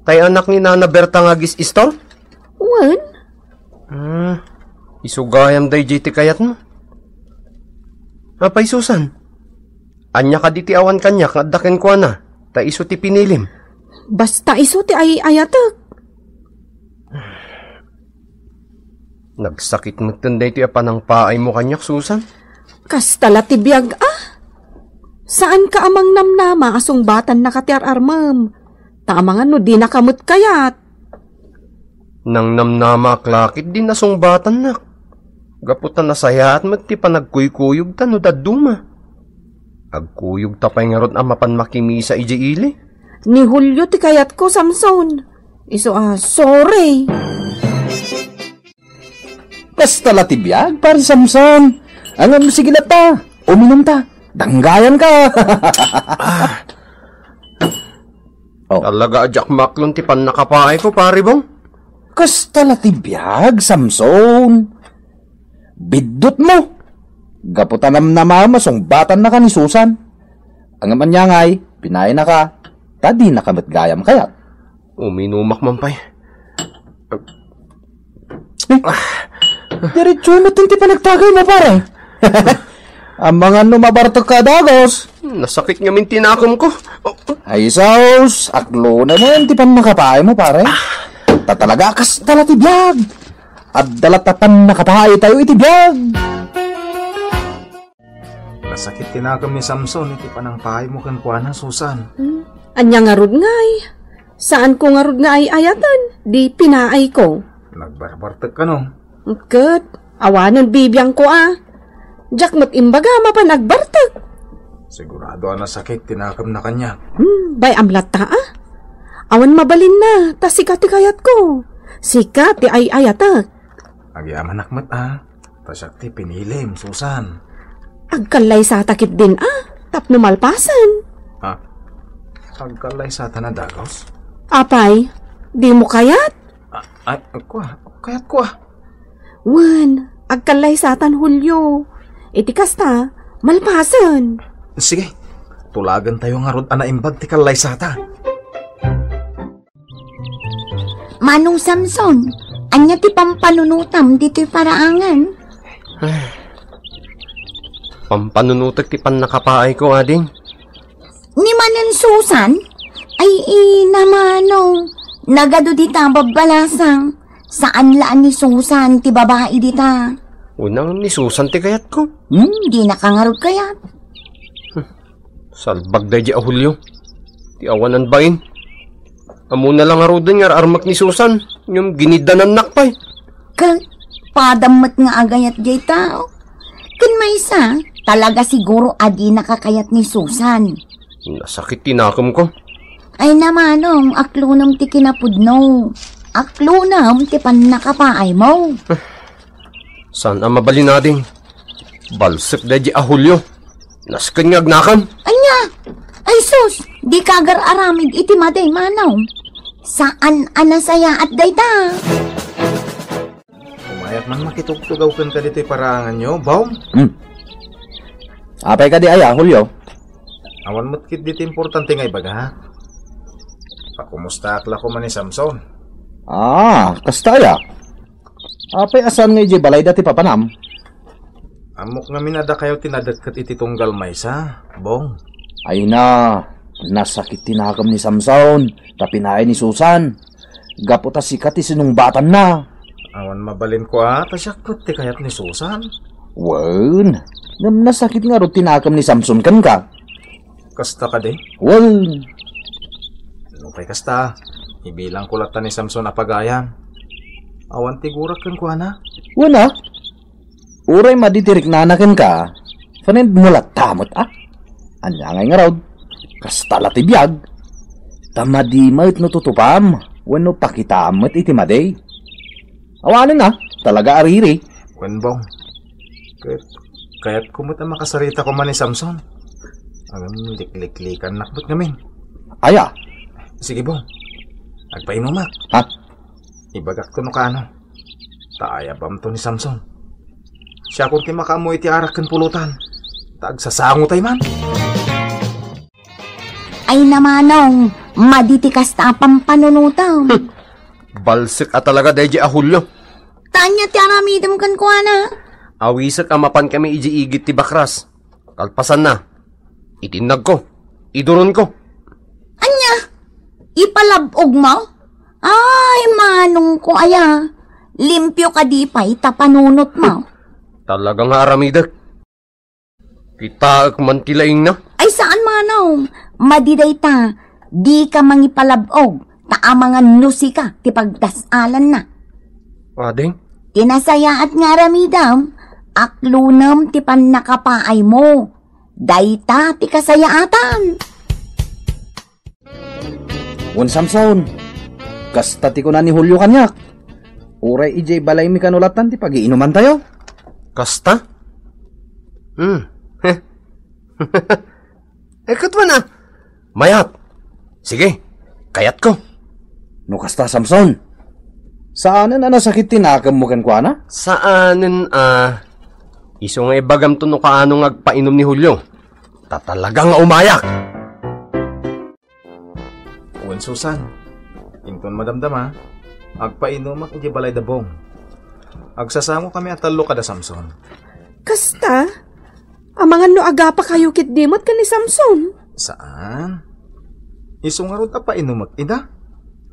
Tay anak ni Nana Berta nga agis-istor? Wen. Ah, isu gayam daydiay ti kayatmo. Apay, Susan? Ania kadi ti awan kaniak nga adda kenkuana, ta isu ti pinilim? Basta isu ti ay-ayatek. Nagsakit metten daytoy a panangpaaymo kaniak, Susan. Kasta la ti biag a. Saanka a mangnamnama a sungbatannaka ti ar-armem. Ta amangan no dinaka met kayat. Nangnamnamaak la ketdin a sungbatannak. Gapu ta nasayaat met ti panagkuykuyogta no dadduma. Agkuyogta pay ngarud a mapan makimisa idiay ili. Ni Julio ti kayatko, Samson. Isu a, sorry. Kasta la ti biag, Pare Samson. Ngem sige latta, uminumta. Danggayanka. Oh. Talaga a diak maaklon ti pannakapaayko, Pare Bong. Kasta la ti biag, Samson. Biddutmo. Gapu ta namnamam a sungbatannaka ni Susan. Ngem ania ngay, pinaynaka, ta dinaka met gayam kayat. Uminumak man pay. Eh, diretso met ti panagtagaymo, pare. Amangan no mabartekka a dagus. Nasakit ngamin ti nakemko. Ay, sus, aklona mo yan ti pannakapaaymo, pare. Ta talaga, kasta la ti biag. Adda la ta pannakapaaytayo iti biag. Nasakit ti nakem ni Samson iti panangpaaymo kenkuana, Susan. Hmm? Ania ngarud ngay? Saanko ngarud nga ay-ayaten, di pinaayko. Nagbarbartek kano? Ket, awanen bibiangko a. Diak met imbaga mapan agbartek. Sigurado a nasakit ti nakemna kaniak. Hmm, bay-am latta a. Awan mabalinna, ta sika ti kayatko. Sika ti ay-ayatek. Agyamanak met a. Ta siak ti pinilim, Susan. Agkallaysata ketdin a, tapno malpasen. Ha? Agkallaysata a dagus? Apay, dimo kayat? A-, ay, kua, kayatko a. Wen, agkallaysatan, Julio. Iti kasta, malpasen. Sige, tulagentayo ngarud a naimbag ti kallaysata. Manong Samson, ania ti pampanunotam ditoy paraangan? Pampanunotek ti pannakapaayko, ading. Ni Manong Susan? Ay, ina, Manong. Nagadu dita babbalasang. Saan la a ni Susan ti babai dita? Unang ni Susan ti kayatko. Hmm, dinaka ngarud kayat. Salbag daydi a Julio. Ti awanan bain. Ammona la ngaruden nga ar-armek ni Susan, ngem giniddanannak pay. Ket, padam met nga agayat jay tao. Ken maysa, talaga siguro a dinaka kayat ni Susan. Nasakit ti nakemko. Ay na, Manong, aklonem ti kinapudno. Aklonem ti pannakapaaymo. Saan a mabalin, ading? Balsek daydi a Julio. Nasken nga agnakam. Ania? Ay sus, dika agar-aramid iti madi, Manong. Saan a nasayaat dayta? Umayak man makitugtugaw kenka ditoy paraanganyo, Bong. Hmm. Apay kadi aya, Julio? Awan met ketdi ti importante nga ibagak. Pakumustaak la koma ni Samson. Ah, kasta aya? Apay a saan nga idiay balayda ti papanam? Ammok ngamin a dakayo ti nadekket iti tunggal maysa, Bong. Ay na, nasakit ti nakem ni Samson, ta pinaay ni Susan. Gapu ta sika ti sinungbatanna. Awan mabalin kua, ta siak met ti kayat ni Susan. Wen, ngem nasakit ngarud ti nakem ni Samson kenka. Kasta kadi? Wen. Nupay kasta, ibilangko latta ni Samson a pagayan. Awan ti gurak kenkuana. Wen a? Uray madi ti riknana kenka, friend mo latta met a? Ania ngay ngarud? Kasta la ti biag. Ta madi met no tutupam, wenno pakitaam met iti madi. Awanen a, talaga a riri. Wen, Bong. Ket, kayatko met a makasarita koma ni Samson. Ngem likliklikannak met ngamin. Aya? Sige, Bong. Agpainumak. Ha? Ibagakto no kaano. Ta ayabamto ni Samson. Siakon ti makaammo iti arak ken pulotan. Ta agsasangotay man. Ay na, Manong, madi ti kasta a pampanunotam. Hmm. Balsek a talaga daydi a Julio. Ta ania ti aramidem kenkuana? Awisek a mapankami idiay igid ti bakras. Kalpasanna, itinnagko, iduronko. Ania? Ipalab-ogmo? Ay, manongko aya. Limpio kadi pay ta panunotmo. Talaga nga aramidek. Kitaek man ti laingna. Ay, saan, manong. Madi dayta, dika mangipalab-og, ta amangan no sika ti pagdas-alanna. Ading? Ti nasayaat nga aramidem, aklonem ti pannakapaaymo. Dayta ti kasayaatan. Wen Samson, kasta ti kuna ni Julio kaniak. Uray idiay balaymi kano lattan ti pagiinumantayo. Kasta? Hmm. Eh, ket wen a. Mayat. Sige, kayatko. No kasta, Samson, saanen a nasakit ti nakemmo kenkuana? Saanen a. Isu nga ibagamto no kaano nga agpainom ni Julio. Ta talaga nga umayak. Wen Susan, inton madamdama, agpainumak idiay balay da Bong. Agsasangokami a tallo kada Samson. Kasta? Amangan no agapakayo ketdi met ken ni Samson? Saan. Isu ngarud a painumek ida.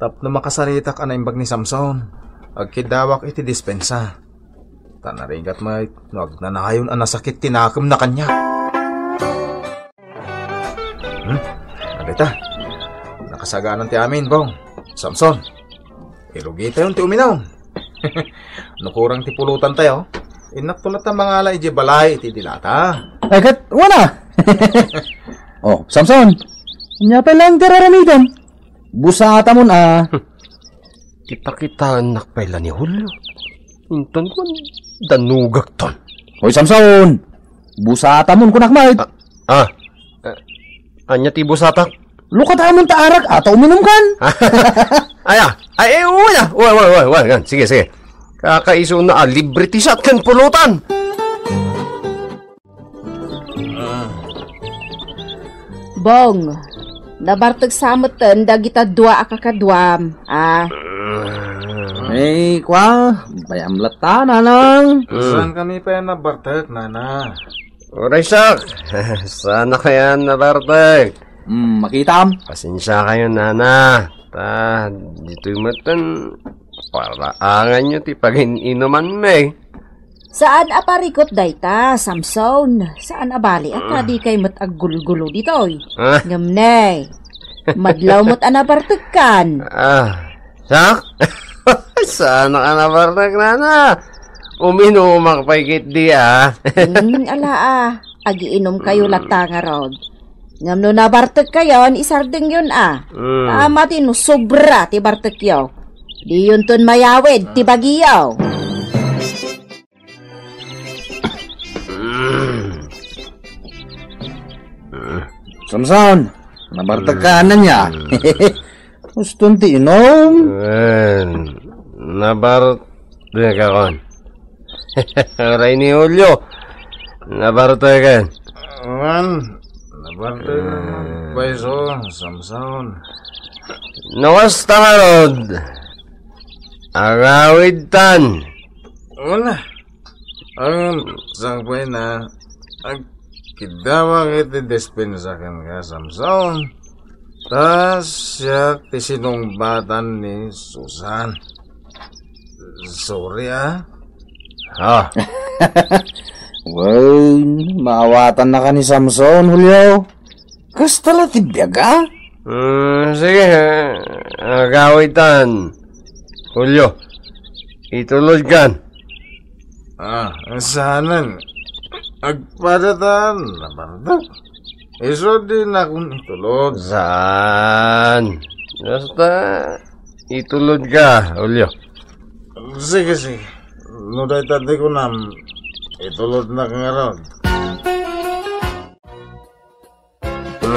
Tapno makasaritak a naimbag ni Samson, agkiddawak iti dispensa. Ta narigat met no agnanayon a nasakit ti nakemna kaniak. Hmm? Adita. Nakasaganan ti amin, Bong. Samson, irugitayon ti uminum. No kurang ti pulutantayo, innakto latta mangala idiay balay iti dilata. Ay, ket, wen a. Oh, Samson, ania pay laeng ti raramidem? Busatamon a. Kita-kitaennak pay la ni Julio. Inton kuan, danugakton. Hoy, Samson! Busatamon kunak met. Ah, ah. Eh, ania ti busatak? Lukatamon ta arak, ata uminumkan. Ay, ah. Ay, eh, wen a. Wen, wen, wen, wen. Yan, sige, sige. Kakaisuna a libre ti shot ken pulutan. Bong, nabartek sa metten dagita dua a kakaduam, a. Eh, kua, bayam latta, nanang. Saan kami pay nabartek, nana? Uray, sak. Saan a kayan nabartek? Hmm, makitam? Pasensia kayo, nana. Ta, ditoy metten, paraanganyo ti pagin-inumanmi. Saan a parikut dayta, Samson. Saan a bali a ta dikay met aggulgulo ditoy. Ah. Ngem ne, madlaw met a nabartekkan. Ah, sak? Saan a nabartek, nana? Uminumak pay ketdi, ah. Hmm, ala, ah. Agiinumkayo latta ngarud. Ngem no nabartekkayon, isardengyon, a. Mm. Tama ti no sobra ti bartekyo. Diyonton mayawid ti bagiyo. Samson, nabartekka, ania? Uston ti inum? Wen, nabartekakon. Uray ni Julio, nabarteken. Wen, nabarteken. Eh. Paiso, Samson. No kasta ngarud, agawidtan. Wala. Ang sakbay na, agkiddawak iti dispensa kenka, Samson. Ta siak ti sinungbatan ni Susan. Sorry, ah. Ah. Wen, maawatannaka ni Samson, Julio. Kasta la ti biag, a? Mm, sige, agawidtan. Julio, itulodkan. Ah, saanen? Agpadatan, nabartek. Isu dinakon itulod. Saan? Basta, itulodka, Julio. Sige, sige. No dayta ti kunam, itulodnak ngarud.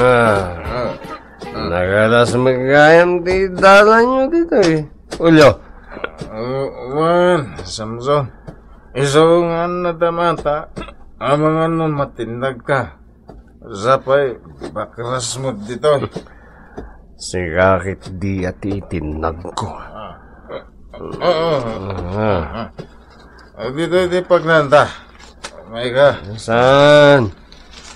Ah. Ah. Ah. Nagalas met gayam ti dalanyo ditoy, Julio. Ah, wen, Samson. Isu nga nadamata, amangan no matinnagka. Sapay, bakras mo ditoy. Sika ketdi a ti itinnagko. Ah. Ah, ah, ah. Ah. Ah, ditoy ti pagnanta. Umayka. Saan?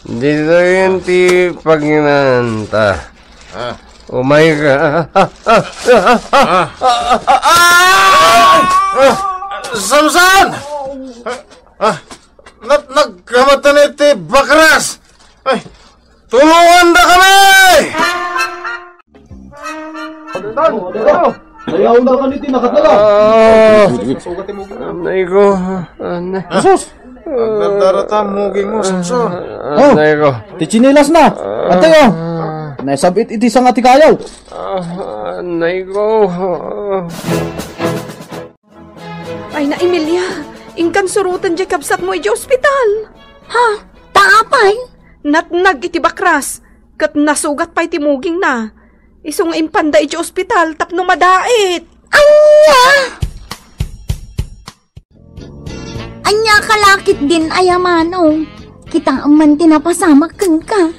Ditoy ti pagnanta. Ah. Umayka. Ah, ah, ah, ah, ah. Ah. Ah. Ah. Samson! Ah. Ah. Nat-, nagkamatan iti bakras! Ay, tulongandakami! Don, Don! Ayaw na kani ti nakatala. Ah, Sugat ti muging. Anay ko. Anay. Jesus! Agdardarata muging mo, Samson. Ah, Oh. Anay ko. Ti tsinelas na. Antayo. Ah. Naisab-it iti sanga ti kayaw. Ah, anay ko. Ay na, Emilia, inkan suroten diay kabsatmo idiay ospital. Ha? Ta apay? Natnag iti bakras, ket nasugat pay ti mugingna. Isu nga impanda idiay ospital tapno madait. Ania? Ania ka lakit din aya, Manong? Kitaem man ti napasamak kenka.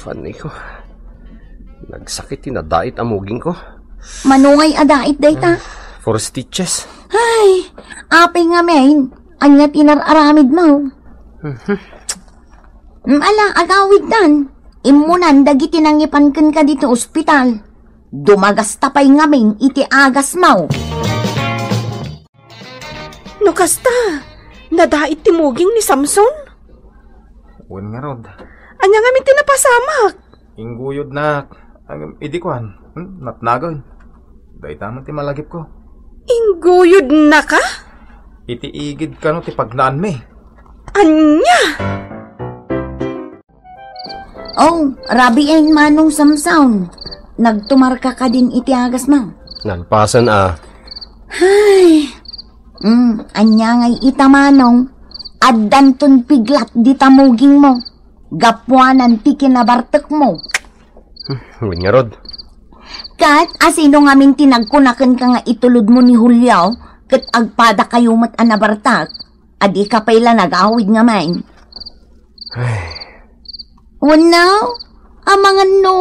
Fanny ko. Nagsakit ti nadait a muging ko. Mano ngay a dait dayta? Four stitches. Ay, apay ngamin, ania ti inar-aramidmo? Mhm. Mm, ala, agawidtan. Immunan dagiti nangipan kenka ditoy ospital. Dumagasta pay ngamin iti agasmo. No kasta, nadait ti muging ni Samson? Wen ngarud. Ania ngamin ti napasamak? Ingguyodnak. Ngem idi kuan, hmm, natnagen. Dayta met ti malagipko. Ingguyodnaka? Iti igid kano ti pagnaanmi. Ania? Oh, rabiin, Manong Samson. Nagtumarka kadin iti agasmo? Nalpasen a. Ay. Mm, ania ngay ita, Manong? Addanton piglat dita mugingmo. Gapuanan ti kinabartekmo. Hmm, wen ngarud. Ket asino ngamin ti nagkuna kenka nga itulodmo ni Julio ket agpadakayo met a nabartek? Adika pay la nagawid ngamin. Ay. Wenno, amangan no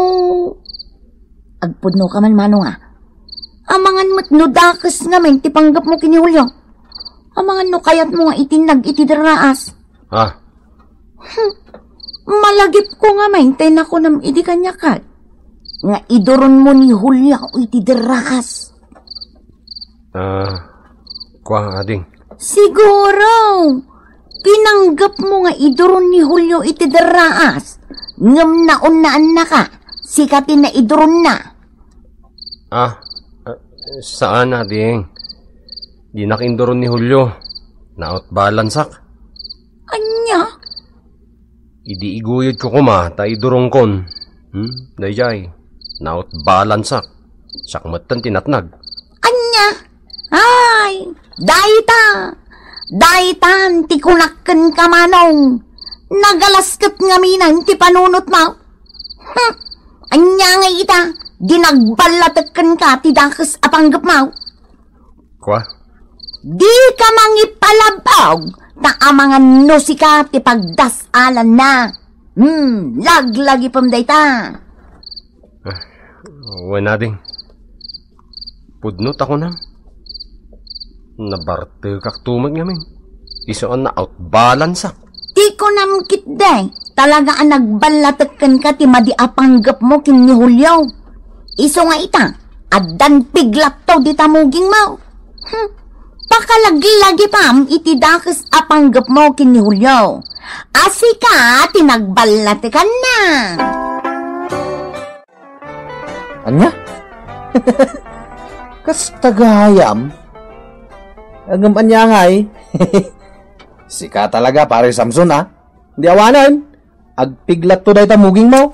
agpudnoka man, Manong, a. Amangan met no dakes ngamin ti panggepmo ken ni Julio. Amangan no kayatmo nga itindag iti derraas. Ah. Hmm. Malagipko ngamin tay nakunam idi kaniak, nga iduronmo ni Julio iti derraas. Ah, kua, ading. Siguro, pinanggepmo nga iduron ni Julio iti derraas, ngem naunnaannaka, sika ti naiduronna. Ah, ah, saan, ading. Dinak induron ni Julio. Nautbalansak. Ania? Idi iguyodko koma ta idurongkon. Hmm? Daydiay, nautbalansak. Siak metten ti natnag. Ania? Ay, dayta! Daytan ti kunak kenka, Manong. Nagalasket ngaminen ti panunotmo. Hmm. Ania ngay ita, di nagballatek kenka ti dakes a panggepmo? Kua? Dika mangipalab-og, ta amangan no sika ti pagdas-alanna. Hmm, laglagipem dayta. Ah, wen, ading. Pudno ta kunam. Nabartekakto met ngamin. Isu a nautbalansak. Ti kunam ketdi, talaga a nagballatek kenka ti madi a panggepmo ken ni Julio. Isu nga ita, addan piglatto dita mugingmo. Hmm. Pakalaglagipem iti dakes a panggepmo ken ni Julio. A sika ti nagballatekanna. Ania? Kasta gayam? Ngem ania ngay? Sika talaga, Pare Samson, a. Di awanen, agpiglatto dayta mugingmo.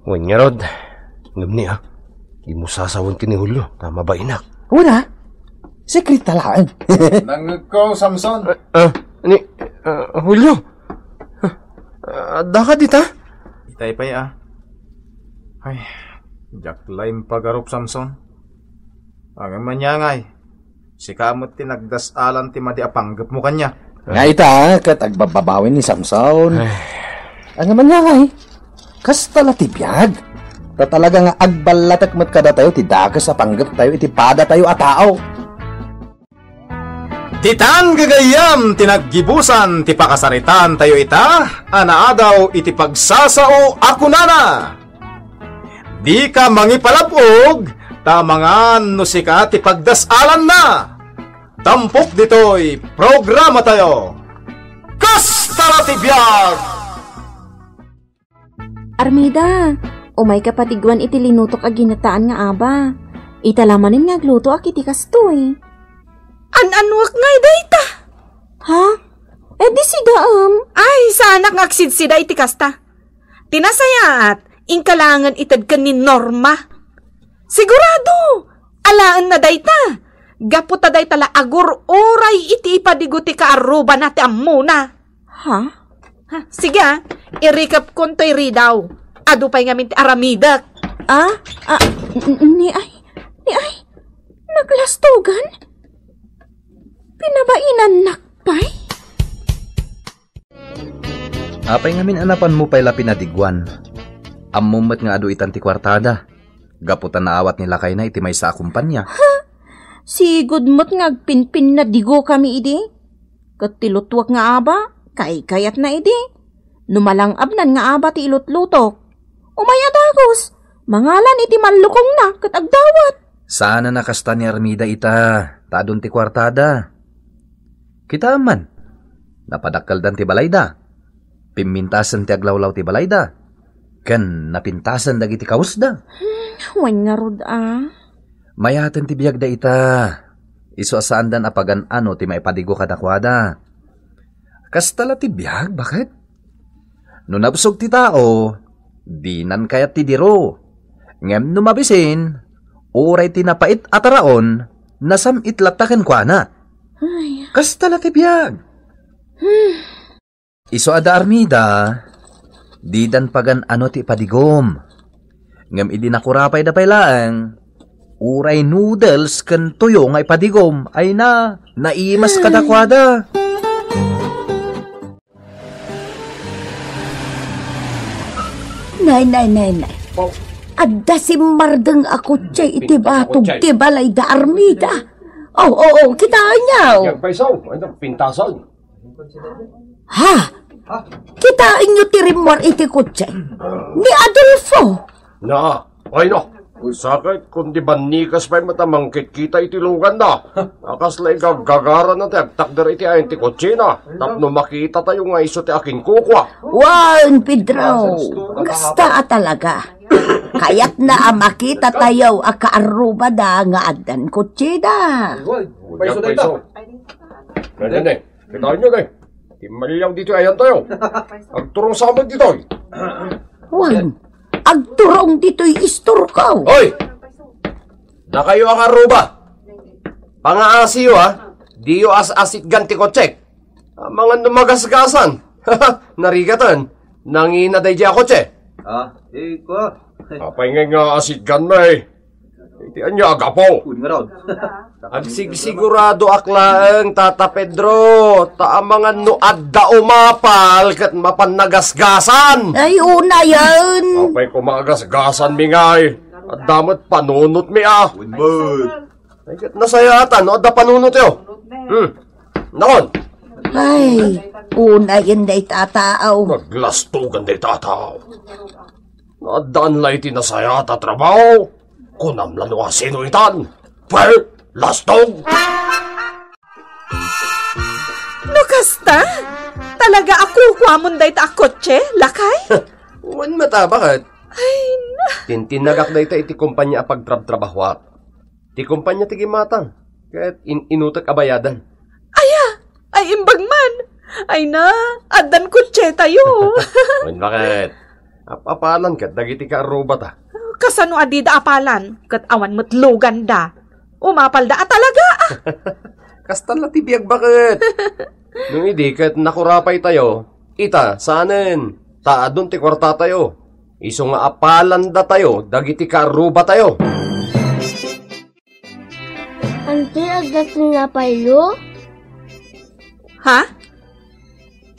Wen ngarud, ngem ni, a, dimo sasawen ken ni Julio, ta mabainak. Wen a, sekreta laeng. Nangngegko, Samson. Ah, ah, ni, ah, Julio. Ah, addaka dita? Itay pay, a. Ay, diak la impagarup, Samson. Ngem ania ngay, sika met ti nagdas-alan ti madi a panggepmo kaniak. Nga ita, ket agbabbabawi ni Samson. Ay. Ngem ania ngay, kasta la ti biag. Ta talaga nga agballatek met kadatayo ti dakes a panggeptayo iti padatayo a tao. Ditan gagayyem ti naggibusan ti pakasaritantayo ita a naadaw iti pagsasao a kunana, "Dika mangipalab-og, ta amangan no sika ti pagdas-alanna." Tampok ditoy programatayo, Kasta la ti Biag! Armida, umayka patiguan iti linutok a ginataan nga aba. Ita la manen nga aglutoak iti kastoy. An-annuak ngay dayta? Ha? E di sida, em. Ay, saanak nga agsidsida iti kasta. Ti nasayaat, inka laengen ited ken ni Norma. Sigurado, alaenna dayta. Gapu ta dayta la agur-uray iti ipadigo ti kaarrubana ti ammona. Ha? Ha, sige, ah. Irikepkon toy ridaw. Adu pay ngamin ti aramidek. Ah? Ah, n-, n-, ni ay, ni ay, naglastogan? Pinabainannak pay? Apay ngamin a napanmo pay la pinadiguan? Ammom met nga adu itan ti kuartada. Gapu ta naawat ni lakayna iti maysa a kumpanya. Ha? Sigud met nga agpinpinnadigo kami idi. Ket ti lutuak nga aba, kaykayatna idi. No malang-abnan nga aba ti ilutlutok, umay a dagus, mangalan iti mallukongna ket agdawat. Saan a nakasta ni Armida ita, ta adun ti kuartada. Kitaem man, napadakkeldan ti balayda. Pimmintasen ti aglawlaw ti balayda. Ken napintasen dagiti kawesda. Hmm, wen ngarud a. Mayaten ti biagda ita. Isu a saandan a pagan-ano ti maipadigo kadakuada. Kasta la ti biag, baket? No nabsog ti tao, dinan kayat ti diro. Ngem no mabisin, uray ti napait a taraon, nasam-it latta kenkuana. Ay. Kasta la ti biag. Hmm. Isu a da Armida, didan pagan-ano ti ipadigom. Ngem idi nakurapayda pay laeng, uray noodles ken tuyo nga ipadigom, ay na, naimas kadakuada. Nay, nay, nay, nay. Adda simmardeng a kotse iti batog ti balay da Armida. Oh, oh, oh, kitaenyo. Diak pay sao, ano, pintasan. Ha? Kitaenyo ti rimmuar iti kotse ni Adolfo. Na, ay na. Sakit, kundi bannikas pay met a mangkitkita iti luganna. A kasla igaggagarana ti agtakder iti ayan ti kotsena. Tapno makitatayo nga isu ti akinkukua. Wen, Pedro, kasta a talaga. Kayatna a makitatayo a kaarrubada nga addan kotseda. Diak pay sao. Nene, nene. Kitaenyo, ne. Timmaliaw ditoy ayantayo. Agturong sa met ditoy. Wen, agturong ditoy istorko. Hoy! Dakayo a kaarruba. Pangaasiyo, ha? Diyo as-asitgan ti kotsek. Amangan no magasgasan. Narigaten. Nangina daydi a kotse. Ah, eh, kua. Apay ngay nga asitgan mi? Iti ania a gapu? Wen ngarud. Agsigsiguradoak laeng, Tata Pedro, ta amangan no adda umapal ket mapan nagasgasan. Ay, unayen. Apay koma agasgasan mi ngay? Adda met panunot mi a. Wen met. Ay, ket nasayaatan no adda panunot yo. Hmm. Nakon. Ay, unayen dayta a tao. Naglastogan dayta a tao. No addan la iti nasayaat a trabaho, kunam la no asino itan. Pwe, lastog! No kasta, talaga a kukuamon dayta a kotse, lakay? Wen met a, baket? Ay, na. Tintinagak dayta iti kompania a pagtrabtrabahoak. Ti kompania ti gimmatang, ket in-inutek a bayadan. Aya, ay imbag man. Ay na, addan kotsetayo. Wen baket? Ap-apalan ket dagiti kaarrubata. Kasano a dida apalan, ket awan met luganda. Umapalda a talaga, ah. Kasta la ti biag baket. No idi ket nakurapaytayo, ita, saanen, ta adun ti kuartatayo. Isu nga apalandatayo dagiti kaarrubatayo. Anti, adda tinapayyo? Ha?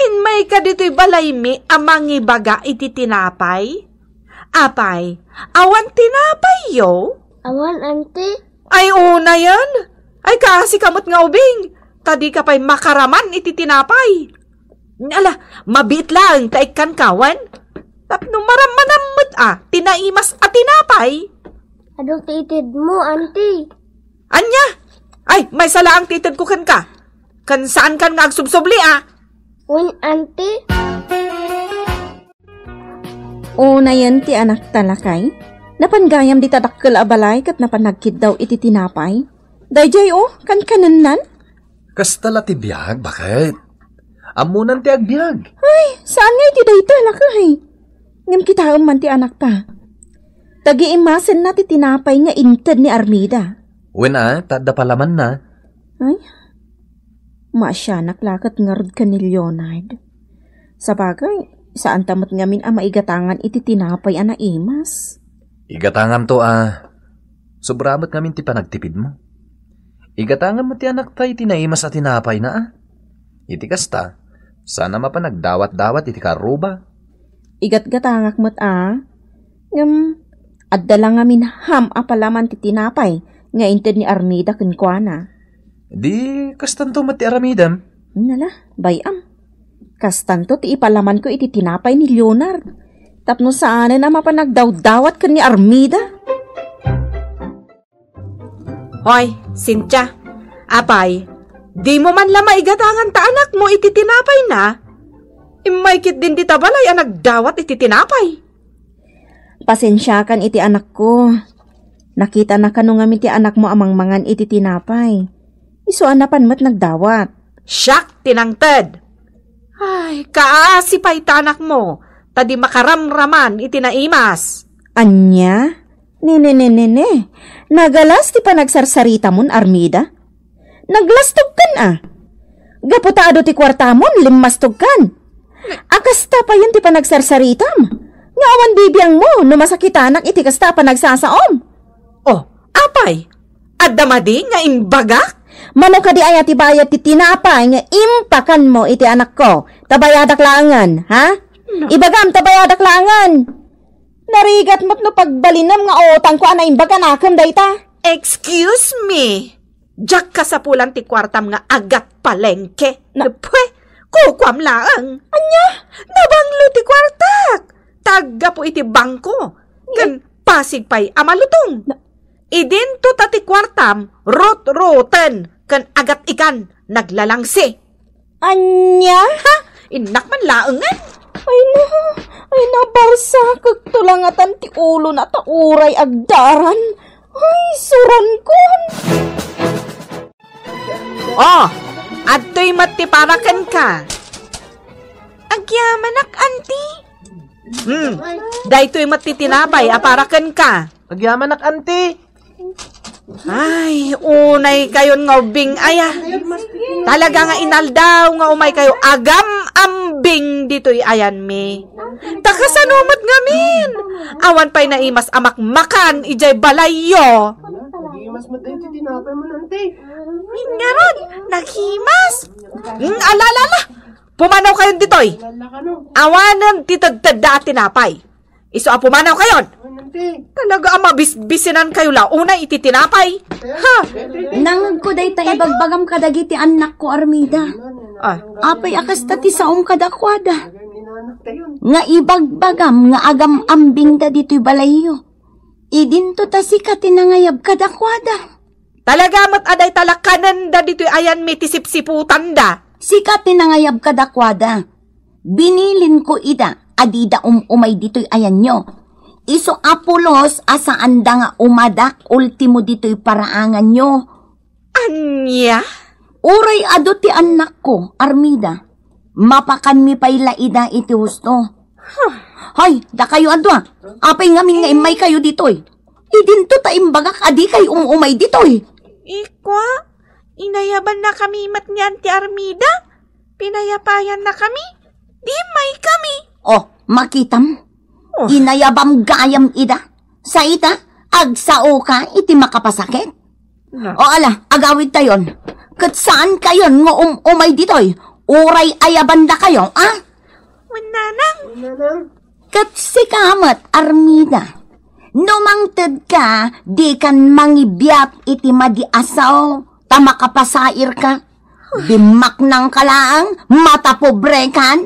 Immayka ditoy balaymi a mangibaga iti tinapay? Apay, awan tinapayyo? Awan, anti. Ay, unayen. Ay, kaasika met nga ubing, ta dika pay makaraman iti tinapay. Ala, mabiit laeng ta ikkanka wen. Tapno marammanam met a ti naimas a tinapay. Adu ti itedmo, anti. Ania? Ay, maysa laeng ti itedko kenka. Ken saankan nga agsubsubli a. Wen, anti. Unayen ti anakta, lakay. Napan gayam dita dakkel a balay ket napan nagkiddaw iti tinapay. Daydiay, o, kankanennan. Kasta la ti biag, baket? Ammonan ti agbiag. Ay, saan nga iti dayta, lakay? Ngem kitaem man ti anakta. Tagiimasenna ti tinapay nga inted ni Armida. Wen a, ta adda palamanna. Ay, maasianak la ket ngarud ken ni Leonard. Sabagay, saanta met ngamin a maigatangan iti tinapay a naimas. Igatanganto a sobra met ngamin ti panagtipidmo. Igatangan met ti anakta iti naimas a tinapayna a. Iti kasta, saan a mapan nagdawat-dawat iti karruba. Igatgatangak met a, ngem adda la ngamin ham a palaman ti tinapay nga inted ni Armida kenkuana. Di kastanto met ti aramidem? Nala, bay-am. Kastanto ti ipalamanko iti tinapay ni Leonard. Tapno saanen a mapan nagdawdawat ken ni Armida. Hoy, Cynthia, apay, dimo man la maigatangan ta anakmo iti tinapayna? Immay ketdin dita balay a nagdawat iti tinapay. Pasensiakan iti anakko. Nakitana kano ngamin ti anakmo a mangmangan iti tinapay. Isu a napan met nagdawat. Siak ti nangted. Ay, kaasi pay ta anakmo, ta di makaramraman iti naimas. Ania? Ne, ne, ne, ne, ne. Nagalas ti panagsarsaritamon, Armida. Naglastogkan a. Gapu ta adu ti kuartamon, limmastogkan. A kasta payen ti panagsarsaritam. Nga awan bibiangmo no masakitanak iti kasta a panagsasaom. Oh, apay? Adda madi nga imbagak? Mano kadi aya ti bayad ti tinapay nga impakanmo iti anakko? Ta bayadak laengen, ha? No. Ibagam ta bayadak laengen. Narigat met no pagbalinem nga utangko a naimbag a nakem dayta. Excuse me. Diak kasapulan ti kuartam nga agat palengke. Na- Pwe, kukuam laeng. Ania? Nabanglo ti kuartak. Taggapu iti bangko. Ken pasig pay a malutong. Na- Idinto ta ti kuartam, rot-roten, ken agat ikan, naglalangsi. Ania? Ha? Innak man laengen. Ay na, ay na, barsakek to langatan ti ulo na ta uray agdaran. Ay, surankon. Oh, adtoy met ti para kenka. Agyamanak, anti. Hmm, daytoy met ti tinapay a para kenka. Agyamanak, anti. Ay, unay kayon nga ubbing aya. Talaga nga inaldaw nga umay kayo agam-ambing ditoy ayanmi. Ta kasano met ngamin? Awan pay naimas a makmakan idiay balayyo. Naghimas met daytoy tinapay mo, anti. Ngarud, naghimas? Hmm, ala, ala, ala. Pumanaw kayon ditoy. Awanen ti tedtedda a tinapay. Isu a pumanaw kayon. Talaga a mabisbisinan kayo la unay iti tinapay. Ha? Nangegko dayta ibagbagam kadagiti annakko, Armida. Ah. Apay a kasta ti saom kadakuada? Nga ibagbagam nga agam-ambingda ditoy balayyo. Idinto ta sika ti nangayab kadakuada. Talaga met a dayta la kanenda ditoy ayanmi ti sipsiputanda. Sika ti nangayab kadakuada. Binilinko ida a dida um-umay ditoy ayanyo. Isu a pulos a saanda nga umadak ultimo ditoy paraanganyo. Ania? Uray adu ti annakko, Armida. Mapakanmi pay la ida iti husto. Huh. Hay, dakayo a dua. Apay ngamin nga immay kayo ditoy? Idinto ta imbagak a dikay um-umay ditoy. Ikwa, inayabannakami met ni Auntie Armida. Pinayapayannakami. Di immay kami. Oh, makitam. Oh. Inayabam gayam ida. Sa ita, agsaoka iti makapasakit. Na. O ala, agawidtayon. Ket saankayon nga um-umay ditoy. Uray ayabandakayo, a? Wen, Nanang. Ket sika met, Armida. No mangtedka, dikan mangibiat iti madi a sao, ta makapasairka. Dimmaknangka laeng, matapobrekan.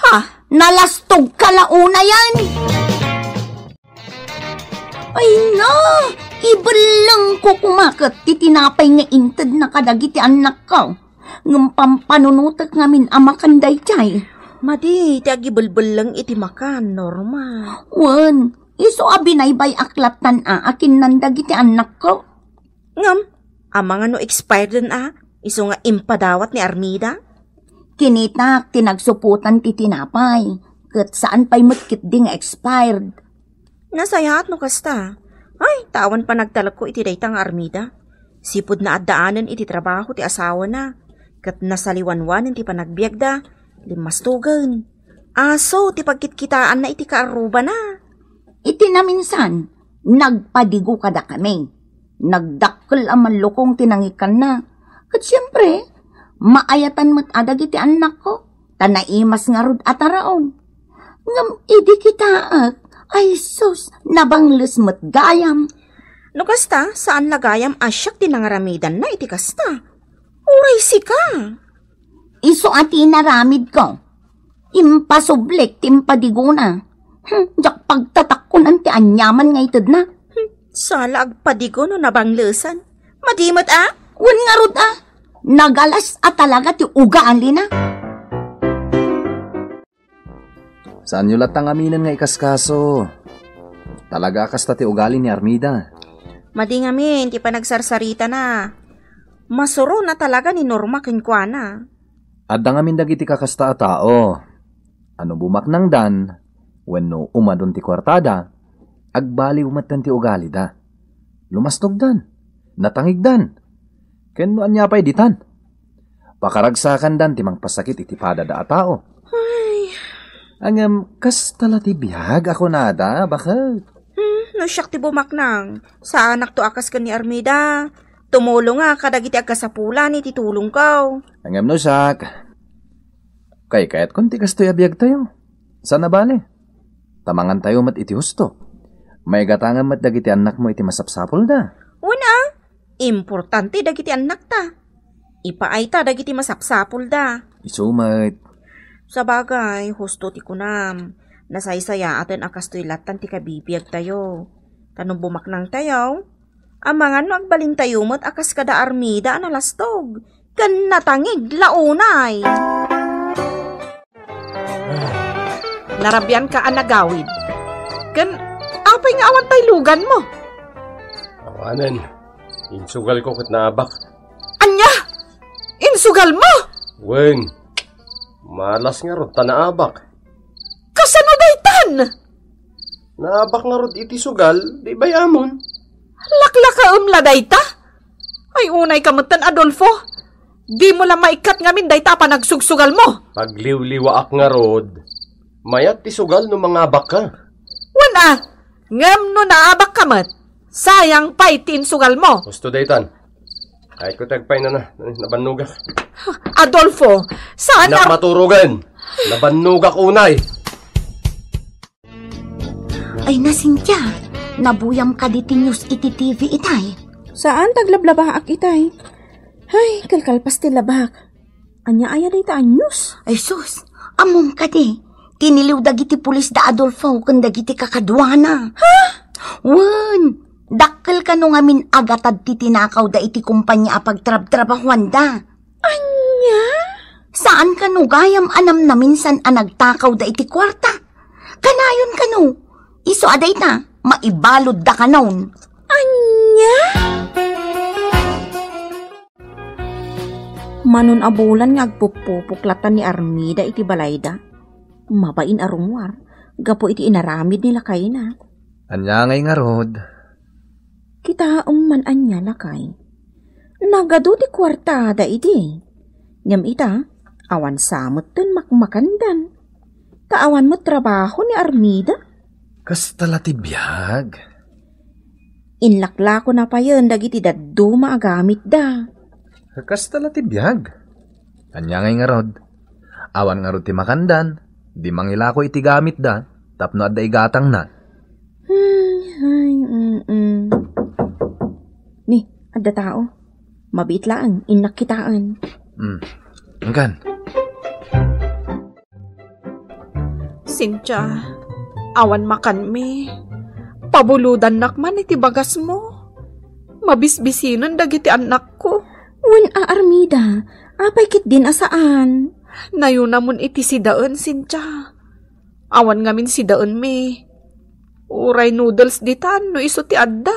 Ha? Nalastogka la unayen. Ay na, ibellengko koma ket ti tinapay nga intedna kadagiti annakko. Ngem pampanunotek ngamin a makan daydiay. Madi ti agibelbelleng iti makan, Norma. Wen, Isu a binaybay-ak lattan a akinnan dagiti annakko. Ngem, amangan no expired den a, isu nga impadawat ni Armida? Kinitak ti nagsuputan ti tinapay, ket saan pay met ketdi nga expired. Nasayaat no kasta. Ay, ta awan panagtalekko iti dayta nga Armida. Sipud naaddaanen iti trabaho ti asawana, ket nasaliwanwanen ti panagbiagda, limmastogen. Aso ti pagkitkitaanna iti kaarrubana. Iti naminsan, nagpadigo kadakami. Nagdakkel a mallukong ti nangikkanna. Ket siempre, maayatan met a dagiti annakko, ta naimas ngarud a taraon. Ngem idi kitaek, ay sus, nabangles met gayam. No kasta, saan la gayam a siak ti nangaramidanna iti kasta. Uray sika. Isu a ti inaramidko. Impasublik ti impadigona. Hmm, diak pagtatakkunan ti aniaman nga itedna. Hmm, sala agpadigo no nabanglesan. Madi met a? Wen ngarud a. Nagalas a talaga ti ugalina. Saanyo latta ngaminen nga ikaskaso. Talaga a kasta ti ugali ni Armida. Madi ngamin ti panagsarsarita na. Masuron a talaga ni Norma kenkuana. Adda ngamin dagiti kakasta a tao. A no bumaknangdan, wenno umadon ti kuartada, agbaliw metten ti ugalida. Lumastogdan, natangigdan. Ken no ania pay ditan, pakaragsakandan ti mangpasakit iti padada a tao. Ay. Ngem, kasta la ti biag a kunada, baket? Hmm, no siak ti bumaknang, saanakto a kas ken ni Armida. Tumulonga kadagiti agkasapulan iti tulongko. Ngem no siak, kaykayatkon ti kastoy a biagtayo. Saan a bale? Ta mangantayo met iti husto. Maigatangem met dagiti annakmo iti masapsapulda. Wen a, importante dagiti annakta. Ipaayta dagiti masapsapulda. Isu met. Sabagay, husto ti kunam. Nasaysayaaten a kastoy lattan ti kabibiagtayo. Ta no bumaknangtayo, amangan no agbalintayo met a kas kada Armida a nalastog ken natangig la unay. Narabianka a nagawid. Ken apay nga awan tay luganmo? Awanen. Insugalko ket naabak. Ania? Insugalmo? Wen. Malas ngarud ta naabak. Kasano daytan? Naabak ngarud iti sugal, di bay-amon. Laklakaem la dayta? Ay, unay ka metten, Adolfo. Dimo la maikkat ngamin dayta a panagsugsugalmo. Pagliwliwaak ngarud. Mayat ti sugal no mangabakka. Wen a, ngem no naabakka met, sayang pay ti insugalmo. Husto daytan. Ay, kutag pay na na, nabannogak. Adolfo, saan Nak a- maturugan. Nabannogak unay. Ay na, Cynthia, nabuyam kadi ti news iti T V itay? Saan, taglablabaak itay. Ay, kalkalpas ti labak. Ania aya dayta a news? Ay sus, ammom kadi, tiniliw dagiti pulis da Adolfo ken dagiti kakaduana. Ha? Wen, dakkel kano ngamin a gatad ti tinakawda iti kompania a pagtrabtrabahuanda. Ania? Saan kano gayam a namnaminsan a nagtakawda iti kuarta? Kanayon kano, isu a dayta, maibaludda kanon. Ania? Manon a bulan nga agpupupok latta ni Armida iti balayda. Mabain a rummuar gapu iti inaramid ni lakayna. Ania ngay ngarud? Kitaem man ania, lakay. Nagadu ti kuartada idi. Ngem ita, awan sa metten makmakandan. Ta awan met trabaho ni Armida. Kasta la ti biag. Inlaklako na payen dagiti dadduma a gamitda. Kasta la ti biag. Ania ngay ngarud? Awan ngarud ti makandan, di mangilako iti gamitda tapno adda igatangna. Hmm, ay, mm-mm. Ni, adda tao. Mabiit laeng, innak kitaen. Hmm. Engkan. Cynthia, awan makanmi. Pabulodannak man iti bagasmo. Mabisbisinen dagiti annakko. Wen a, Armida, apay ketdin a saan? Nayunamon iti sidaen, Cynthia. Awan ngamin sidaenmi. Uray noodles ditan no isu ti adda.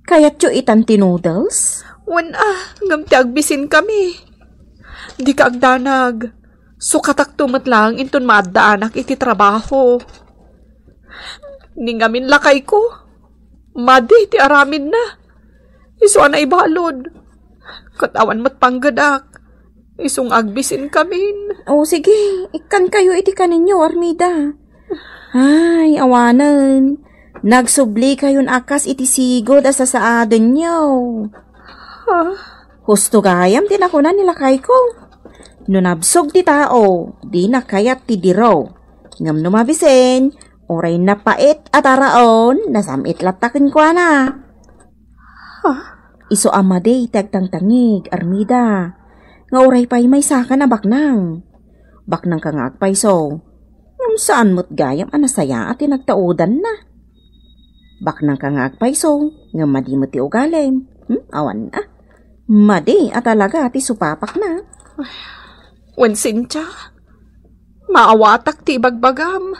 Kayatyo itan ti noodles? Wen a, ngem ti agbisinkami. Dika agdanag. Sukatakto met laeng inton maaddaanak iti trabaho. Ni ngamin lakayko, madi ti aramidna. Isu a naibalud. Ket awan met panggedak. Isu nga agbisinkamin. O, sige, ikkankayo iti kaninyo, Armida. Ay, awanen. Nagsublikayon a kas iti sigud a sasaadenyo. Ha? Husto gayam ti nakuna ni lakayko. No nabsog ti tao, dina kayat ti diro. Ngem no mabisin, uray napait a taraon, nasam-it latta kenkuana. Ha? Isu a madi ti agtangtangig, Armida, nga uray pay maysakan a baknang. Baknangka nga agpayso. Ngem saan met gayam a nasayaat ti nagtaudanna. Baknangka nga agpayso, ngem madi met ti ugalim. Hmm? Awan a. Madi a talaga ti supapakna. Wen, Cynthia, maawatak ti ibagbagam.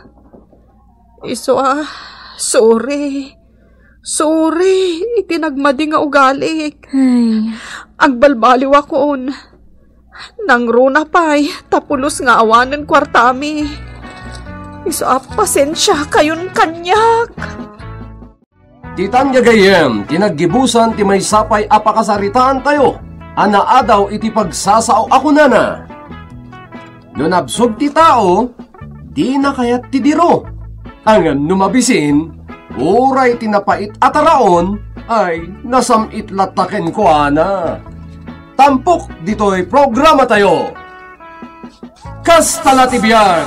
Isu a, sorry. Sorry iti nagmadi nga ugalik. Ay. Agbalbaliwakon. Nangruna pay, ta pulos nga awanen kuartami. Isu a, pasensiakayon kaniak. Ditan gagayyem ti naggibusan ti maysa pay a pakasaritaantayo a naadaw iti pagsasao a kunana, "No nabsog ti tao, dina kayat ti diro. Ngem no mabisin, uray ti napait a taraon ay nasam-it latta kenkuana." Tampok ditoy programatayo. Kasta la ti biag,